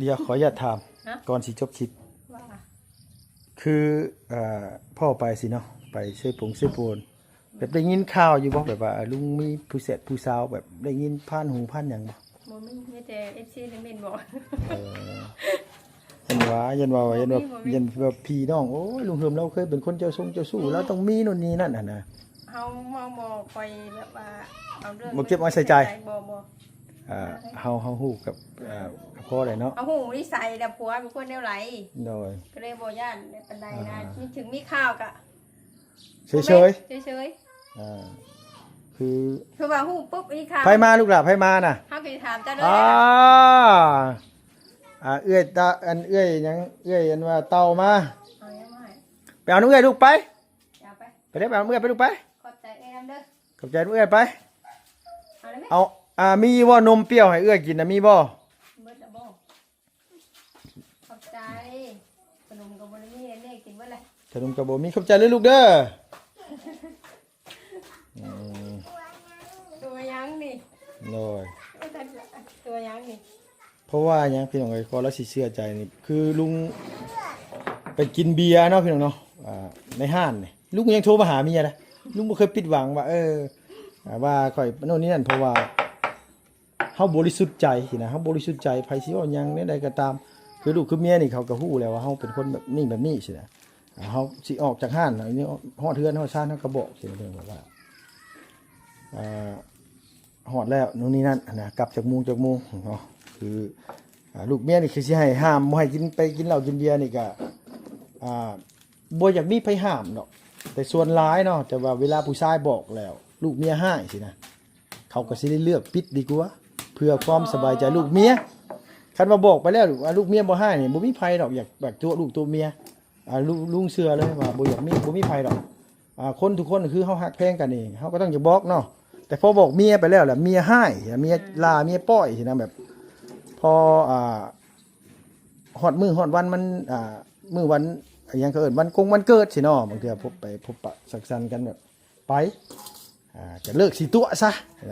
ດຽວຂໍອະນຸຍາດຖາມ ຮະ ກ່ອນຊິຈົບຄລິບ ວ່າ ຄື ເອີ ພໍ່ໄປຊິເນາະ ໄປເຊໂປງເຊໂປນ ແບບໄດ້ຍິນຂ່າວຢູ່ບໍ່ ແບບວ່າ ເອີ ລຸງມີຜູ້ແຊດຜູ້ສາວ ແບບໄດ້ຍິນຜ່ານຫູຜ່ານຫຍັງບໍ່? ບໍ່ມີ ມີແຕ່ເອັຟຊີລະເມັນບອກ ເອີ ເຫັນວ່າ ເຫັນວ່າ ບໍ່ມີ ເຫັນວ່າ ບໍ່ມີ ເຫັນວ່າພີ່ນ້ອງ ໂອ້ຍ ລຸງເຮີມລາວເຄີຍເປັນຄົນເຈົ້າຊົງເຈົ້າຊູ້ ອືມ ລາວຕ້ອງມີໂນ່ນນີ້ນັ້ນຫັ້ນນະ ເຮົາ ເຮົາບໍ່ຄ່ອຍແບບວ່າເອົາເລື່ອງ ບໍ່ເກັບເອົາໃສ່ໃຈ ບໍ່ ບໍ່ ອ່າ ເຮົາ ເຮົາຮູ້ກັບ ອ່າ ພໍ່ແຫຼະເນາະ ເຮົາຮູ້ນິໄສແລ້ວ ຜົວເປັນຄົນແນວໃດ ໂດຍ ກໍເລີຍບໍ່ຢ້ານປານໃດນະ ອ່າ ມີ ເຖິງມີຂ່າວກໍ ເສີຍໆ ເສີຍໆ ອ່າ ຄື ຄືວ່າຮູ້ປຸບມີຂ່າວ ໃຜມາລູກຫຼ້າ ໃຜມານະ ເຮົາກໍຊິຖາມເຈົ້າເລີຍ ອ່າ ອ່າ ເອື້ອຍຕາ ອັນເອື້ອຍຫຍັງ ເອື້ອຍອັນວ່າເຕົ່າມາ ເອົາຫຍັງມາໃຫ້ ໄປເອົານຳເອື້ອຍລູກໄປ ເອົາໄປ ໄປເດີ ໄປເອົາເອື້ອຍໄປລູກໄປ ຂອບໃຈເອື້ອຍນຳເດີ ຂອບໃຈເອື້ອຍໄປ ເອົາໄດ້ໄໝ ເອົາ ອ່າ ມີບໍ່ນົມປ່ຽວໃຫ້ເອື້ອຍກິນນະ ມີບໍ່? ເບິດແລ້ວບໍ່? ຂອບໃຈ ຂະໜົມກໍບໍ່ໄດ້ມີ ອັນນີ້ກິນເບິດແລ້ວ ຂະໜົມກໍບໍ່ມີ ຂອບໃຈເລີຍລູກເດີ ອືມ ຕົວຫຍັງນີ້ ໂດຍ ຕົວຫຍັງນີ້ ເພາະວ່າຫຍັງພີ່ນ້ອງເອີຍ ກໍລາວຊິເຊື່ອໃຈນີ້ ຄືລຸງໄປກິນເບຍເນາະ ພີ່ນ້ອງເນາະ ອ່າ ໃນຮ້ານນີ້ ລຸງຍັງໂທມາຫາເມຍໄດ໋ ລຸງບໍ່ເຄີຍຜິດຫວັງວ່າ ເອີ ອ່າ ວ່າຂ້ອຍໂນ່ນນີ້ນັ້ນ ເພາະວ່າເຮົາບໍລິສຸດໃຈຊີ້ນະ ເຮົາບໍລິສຸດໃຈ ໃຜຊິເວົ້າຫຍັງແນວໃດກໍຕາມ ຄືລູກຄືເມຍນີ້ ເຂົາກໍຮູ້ແລ້ວວ່າເຮົາເປັນຄົນແບບນີ້ແບບນີ້ຊີ້ນະ ອ່າ ເຮົາຊິອອກຈາກຮ້ານ ຮອດເຮືອນຮອດຊານ ເຮົາກໍບອກຊີ້ນະ ເພິ່ນວ່າ ອ່າ ຮອດແລ້ວໂນ່ນນີ້ນັ້ນນະ ກັບຈັກໂມງຈັກໂມງເນາະ ຄື ອ່າ ລູກເມຍນີ້ຄືຊິໃຫ້ຫ້າມບໍ່ໃຫ້ກິນ ໄປກິນເຫຼົ້າກິນເບຍນີ້ກະ ອ່າ ບໍ່ຢາກມີໃຜຫ້າມດອກ ແຕ່ສ່ວນຫຼາຍເນາະ ແຕ່ວ່າເວລາຜູ້ຊາຍບອກແລ້ວ ລູກເມຍຮ້າຍຊີ້ນະ ເຂົາກໍຊິໄດ້ເລືອກປິດດີກວ່າ ເພື່ອຄວາມສະບາຍໃຈລູກເມຍ ຄັນວ່າບອກໄປແລ້ວ ອ່າ ລູກເມຍບໍ່ຮ້າຍນີ້ ບໍ່ມີໃຜດອກຢາກ ຢາກຕົວະລູກຕົວະເມຍ ອ່າ ລຸງ ລຸງເຊື່ອເລີຍວ່າບໍ່ຢາກມີ ບໍ່ມີໃຜດອກ ອ່າ ຄົນທຸກຄົນຄືເຮົາຮັກແພງກັນນີ້ ເຮົາກໍຕ້ອງຢາກບອກເນາະ ແຕ່ພໍບອກເມຍໄປແລ້ວລະ ເມຍຮ້າຍ ເມຍ ອືມ ຫຼ້າ ເມຍປ້ອຍຊີ້ນະ ແບບ ພໍ ອ່າ ຮອດມື້ຮອດວັນມັນ ອ່າ ມື້ວັນ ອີຫຍັງເຂົາເອີ້ນ ວັນກົງວັນເກີດຊີ້ເນາະ ບາງເທື່ອ ອືມ ພົບໄປພົບປະສັງສັນກັນແບບ ໄປ ອ່າ ກໍເລີກຊິຕົວະຊະ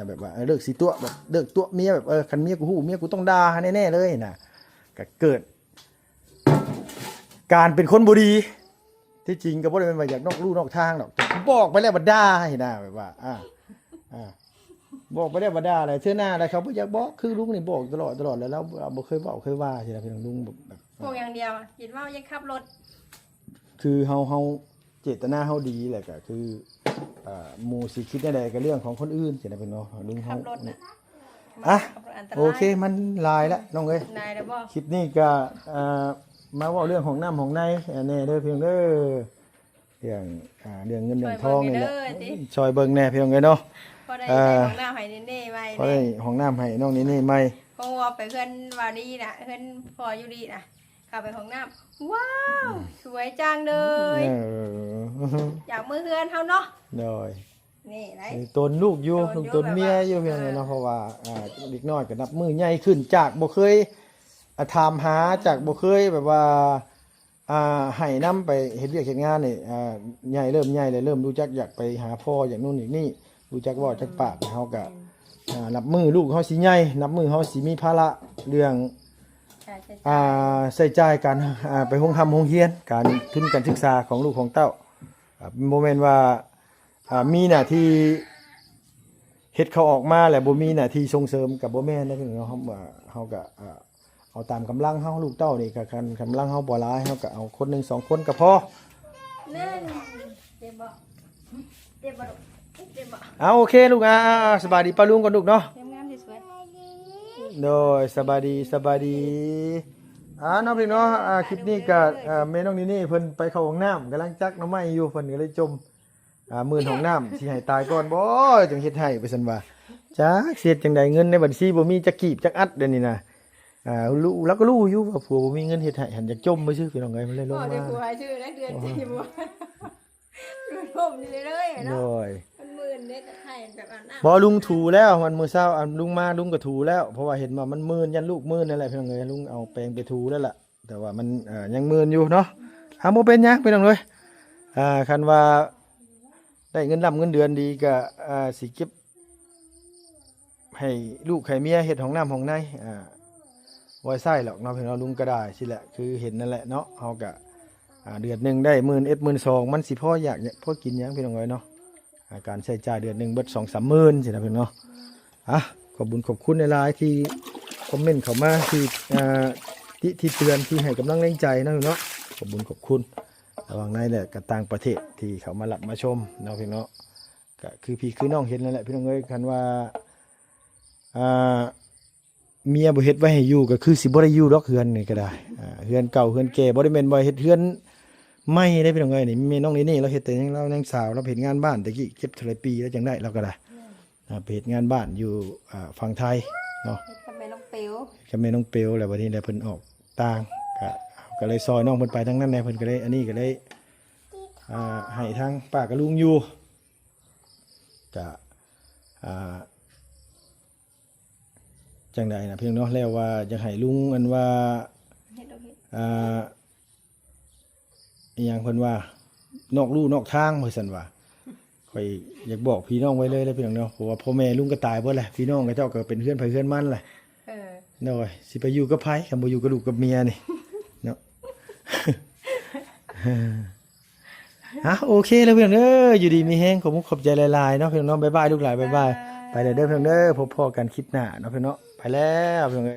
ແບບວ່າ ເອີ ເລີກຊິຕົວະ ແບບເລີກຕົວະເມຍ ແບບ ເອີ ຄັນເມຍກູຮູ້ ເມຍກູຕ້ອງດ່າແນ່ໆເລີຍນະ ກໍເກີດ ການເປັນຄົນບໍ່ດີ ທີ່ຈິງກໍບໍ່ໄດ້ແມ່ນວ່າຢາກນອກลู่ນອກທາງດອກ ແຕ່ບອກໄປແລ້ວບັດດ່າຫັ້ນນະ ແບບວ່າ ອ່າ ອ່າ ບອກໄປແລ້ວບັດດ່າແຫຼະ ເທື່ອໜ້າແລ້ວເຂົາບໍ່ຢາກບອກ ຄືລຸງນີ້ບອກຕະຫຼອດ ຕະຫຼອດ ແລ້ວລາວ ລາວບໍ່ເຄີຍເວົ້າເຄີຍວ່າຊີ້ນະ ເປັນລຸງແບບ ບອກຢ່າງດຽວ ຄິດເວົ້າຢ່າງຂັບລົດ ຄືເຮົາ ເຮົາ ເຈດຕະນາເຮົາດີ ແລ້ວກໍຄື ອ່າ ໝູ່ຊິຄິດແນວໃດກໍເລື່ອງຂອງຄົນອື່ນຊີ້ນະ ເພິ່ນເນາະ ລຸງເຮົາ ຂັບລົດນະ ອ່ະ ອັນຕະລາຍ ໂອເຄ ມັນຫຼາຍແລ້ວນ້ອງເອີຍ ຫຼາຍແລ້ວບໍ່? ຄລິບນີ້ກໍ ອ່າ ມາເວົ້າເລື່ອງຫ້ອງນ້ຳຫ້ອງໃນແດ່ເດີພີ່ນ້ອງເດີ ເລື່ອງ ອ່າ ເລື່ອງເງິນເລື່ອງທອງນີ້ແຫຼະ ຊ່ອຍເບິ່ງແດ່ຕິ ຊ່ອຍເບິ່ງແດ່ພີ່ນ້ອງເອີຍເນາະ ພໍໄດ້ ອ່າ ຫ້ອງນ້ຳໃຫ້ເນເນ່ໃໝ່ ພໍໄດ້ຫ້ອງນ້ຳໃຫ້ນ້ອງເນເນ່ໃໝ່ ເພາະວ່າໄປເຮືອນວາລີນະ ເຮືອນພໍ່ຢູລີນະ ເຂົ້າໄປຫ້ອງນ້ຳ ວ້າວ ອືມ ສວຍຈັງເລີຍ ເອີ ຢາກເມືອເຮືອນເຮົາເນາະ ໂດຍ ນີ້ໄດ໋ ຕົນລູກຢູ່ ຕົນຢູ່ ລູກຕົນເມຍຢູ່ ແບບວ່າ ເອີ ເພາະວ່າ ອ່າ ເດັກນ້ອຍກໍນັບມື້ໃຫຍ່ຂຶ້ນ ຈາກບໍ່ເຄີຍ ອ່າ ຖາມຫາ ຈາກບໍ່ເຄີຍແບບວ່າ ອ່າ ໃຫ້ນຳໄປເຮັດວຽກເຮັດງານນີ້ ອ່າ ໃຫຍ່ ເລີ່ມໃຫຍ່ແລ້ວ ເລີ່ມຮູ້ຈັກຢາກໄປຫາພໍ່ ຢາກໂນ່ນຢາກນີ້ ຮູ້ຈັກເວົ້າຈັກປາກ ເຮົາກໍ ອ່າ ນັບມື້ລູກເຮົາຊິໃຫຍ່ ນັບມື້ເຮົາຊິມີພາລະເລື່ອງ ຄ່າໃຊ້ຈ່າຍ ອ່າ ໃຊ້ຈ່າຍການ ອ່າ ໄປໂຮງຮ່ຳໂຮງຮຽນ ການ ທຶນການສຶກສາຂອງລູກຂອງເຕົ້າ ອ່າ ບໍ່ແມ່ນວ່າ ອ່າ ມີໜ້າທີ່ເຮັດເຂົາອອກມາ ແລ້ວບໍ່ມີໜ້າທີ່ສົ່ງເສີມ ກໍບໍ່ແມ່ນເດ້ພີ່ນ້ອງເນາະ ເຮົາ ເຮົາກໍ ອ່າ ເອົາຕາມກຳລັງເຮົາ ລູກເຕົ້ານີ້ກໍ ຄັນກຳລັງເຮົາບໍ່ຫຼາຍ ເຮົາກໍເອົາຄົນໜຶ່ງສອງຄົນກໍພໍ ແມ່ນ ເຈັບບໍ່? ເຈັບບໍ່ລູກ? ເຈັບບໍ່? ເອົາ ໂອເຄລູກ ອ່າ ສະບາຍດີປ້າລຸງກ່ອນລູກເນາະ ງາມໆ ສວຍໆ ໂດຍ ສະບາຍດີ ສະບາຍດີ. ອ່າ ເນາະ ພີ່ນ້ອງເນາະ ອ່າ ຄລິບນີ້ກະ ອ່າ ແມ່ນ້ອງນີ່ນີ້ເພິ່ນໄປເຂົ້າຫ້ອງນ້ຳ ກຳລັງຈັກໜໍ່ໄມ້ຢູ່ ເພິ່ນກະເລີຍຈົ່ມ ອ່າ ມື່ນຫ້ອງນ້ຳ ຊິໃຫ້ຕາຍກ່ອນບໍ່ ຈັ່ງເຮັດໃຫ້ ວ່າຊັ້ນວ່າ. ຈັກຊິເຮັດຈັ່ງໃດ ເງິນໃນບັນຊີບໍ່ມີຈັກກີບຈັກອັດ ດຽວນີ້ນະ. ອ່າ ລາວກະຮູ້ຢູ່ວ່າຜົວບໍ່ມີເງິນເຮັດໃຫ້ ຫັ້ນຢາກຈົ່ມຊື່ໆ ພີ່ນ້ອງເອີຍ ມັນເລີຍລົງມາ ເວົ້າແຕ່ຜົວຊື່ ໄດ້ເດືອນໃຈບໍ່ ລົມນີ້ເລີຍເນາະ. ໂດຍ ມັນມື່ນເດ້ ກະໄຂ້ແບບອັນນັ້ນ. ບໍ່ ລຸງຖູແລ້ວ ມັນມື້ເຊົ້າ ອັນ ລຸງມາ ລຸງກະຖູແລ້ວ ເພາະວ່າເຫັນວ່າມັນມື່ນ ຢ້ານລູກມື່ນນັ້ນແຫຼະ ພີ່ນ້ອງເອີຍ ລຸງເອົາແປງໄປຖູແລ້ວລະ ແຕ່ວ່າມັນ ເອີ ຍັງມື່ນຢູ່ເນາະ. ຫາ ບໍ່ເປັນຫຍັງ ພີ່ນ້ອງເອີຍ ອ່າ ຄັນວ່າໄດ້ເງິນລ່ຳເງິນເດືອນດີກະ ອ່າ ຊິເກັບ ໃຫ້ລູກໃຫ້ເມຍເຮັດຫ້ອງນ້ຳຫ້ອງໃນ ອ່າ ໄວ້ໃຊ້ດອກເນາະ ພີ່ນ້ອງ. ລຸງກະໄດ້ຊີ້ແຫຼະ ຄືເຫັນນັ້ນແຫຼະເນາະ ເຮົາກະ ອ່າ ເດືອນໜຶ່ງໄດ້ໝື່ນເອັດ ໝື່ນສອງ ມັນຊິພໍຢາກ ພໍກິນຫຍັງ ພີ່ນ້ອງເອີຍເນາະ. ອ່າ ການໃຊ້ຈ່າຍເດືອນໜຶ່ງເບິດສອງສາມໝື່ນຊີ້ນະ ພີ່ນ້ອງເນາະ. ອ່ະ ຂອບບຸນຂອບຄຸນຫຼາຍໆ ທີ່ຄອມເມັນເຂົ້າມາ ທີ່ ອ່າ ຕິ ທີ່ເຕືອນ ທີ່ໃຫ້ກຳລັງແຮງໃຈເນາະ ພີ່ນ້ອງເນາະ. ຂອບບຸນຂອບຄຸນ ລະຫວ່າງໃນ ແລະ ກະຕ່າງປະເທດ ທີ່ເຂົ້າມາຮັບມາຊົມເນາະ ພີ່ນ້ອງເນາະ. ກະຄືພີ່ຄືນ້ອງເຫັນນັ້ນແຫຼະ ພີ່ນ້ອງເອີຍ ຄັນວ່າ ອ່າ ເມຍບໍ່ເຮັດໄວ້ໃຫ້ຢູ່ ກະຄືຊິບໍ່ໄດ້ຢູ່ດອກ ເຮືອນນີ້ກະໄດ້. ອ່າ ເຮືອນເກົ່າເຮືອນແກ່ ບໍ່ໄດ້ແມ່ນວ່າເຮັດເຮືອນໃໝ່ເດ້ ພີ່ນ້ອງເອີຍ. ນີ້ແມ່ນ້ອງນີ່ນີ້ ລາວເຮັດແຕ່ຍັງ ລາວຍັງສາວ ລາວໄປເຮັດງານບ້ານ ແຕ່ກີ້ເກັບເທົ່າໃດປີແລ້ວຈັ່ງໄດ້ ລາວກະໄດ້ ອ່າ ໄປເຮັດງານບ້ານຢູ່ ອ່າ ຝັ່ງໄທເນາະ ເຮັດກັບແມ່ນ້ອງເປວ ກັບແມ່ນ້ອງເປວ. ແລ້ວບັດນີ້ແຫຼະ ເພິ່ນອອກຕ່າງ ກະ ກະເລີຍຊ່ອຍນ້ອງເພິ່ນໄປທາງນັ້ນແດ່ ເພິ່ນກະເລີຍ ອັນນີ້ກະເລີຍ ອ່າ ໃຫ້ທາງປ້າກັບລຸງຢູ່ ກະ ອ່າ ຈັ່ງໃດນະ ພີ່ນ້ອງເນາະ. ແລ້ວວ່າຢາກໃຫ້ລຸງ ອັນວ່າ ເຮັດດອກເຮັດ ອ່າ ອີ່ຫຍັງເພິ່ນວ່າ ນອກลู่ນອກທາງ ວ່າຊັ້ນວ່າ. ຂ້ອຍຢາກບອກພີ່ນ້ອງໄວ້ເລີຍແຫຼະ ພີ່ນ້ອງເນາະ ເພາະວ່າພໍ່ແມ່ລຸງກະຕາຍເບິດແຫຼະ ພີ່ນ້ອງເຂົາເຈົ້າກະເປັນເຮືອນໃຜເຮືອນມັນແຫຼະ. ເອີ ໂດຍ ຊິໄປຢູ່ກັບໃຜ ຄັນບໍ່ຢູ່ກັບລູກກັບເມຍນີ້ເນາະ. ອ່ະ ໂອເຄແລ້ວ ພີ່ນ້ອງເດີ ຢູ່ດີມີແຮງ ຂອບມຸກຂອບໃຈຫຼາຍໆເນາະ ພີ່ນ້ອງເນາະ. ບາຍບາຍລູກຫຼານ ບາຍບາຍ ບາຍບາຍ ໄປແລ້ວເດີ ພີ່ນ້ອງເດີ ພົບພໍ້ກັນຄລິບໜ້າເນາະ ພີ່ນ້ອງເນາະ. ໄປແລ້ວ ພີ່ນ້ອງເອີຍ.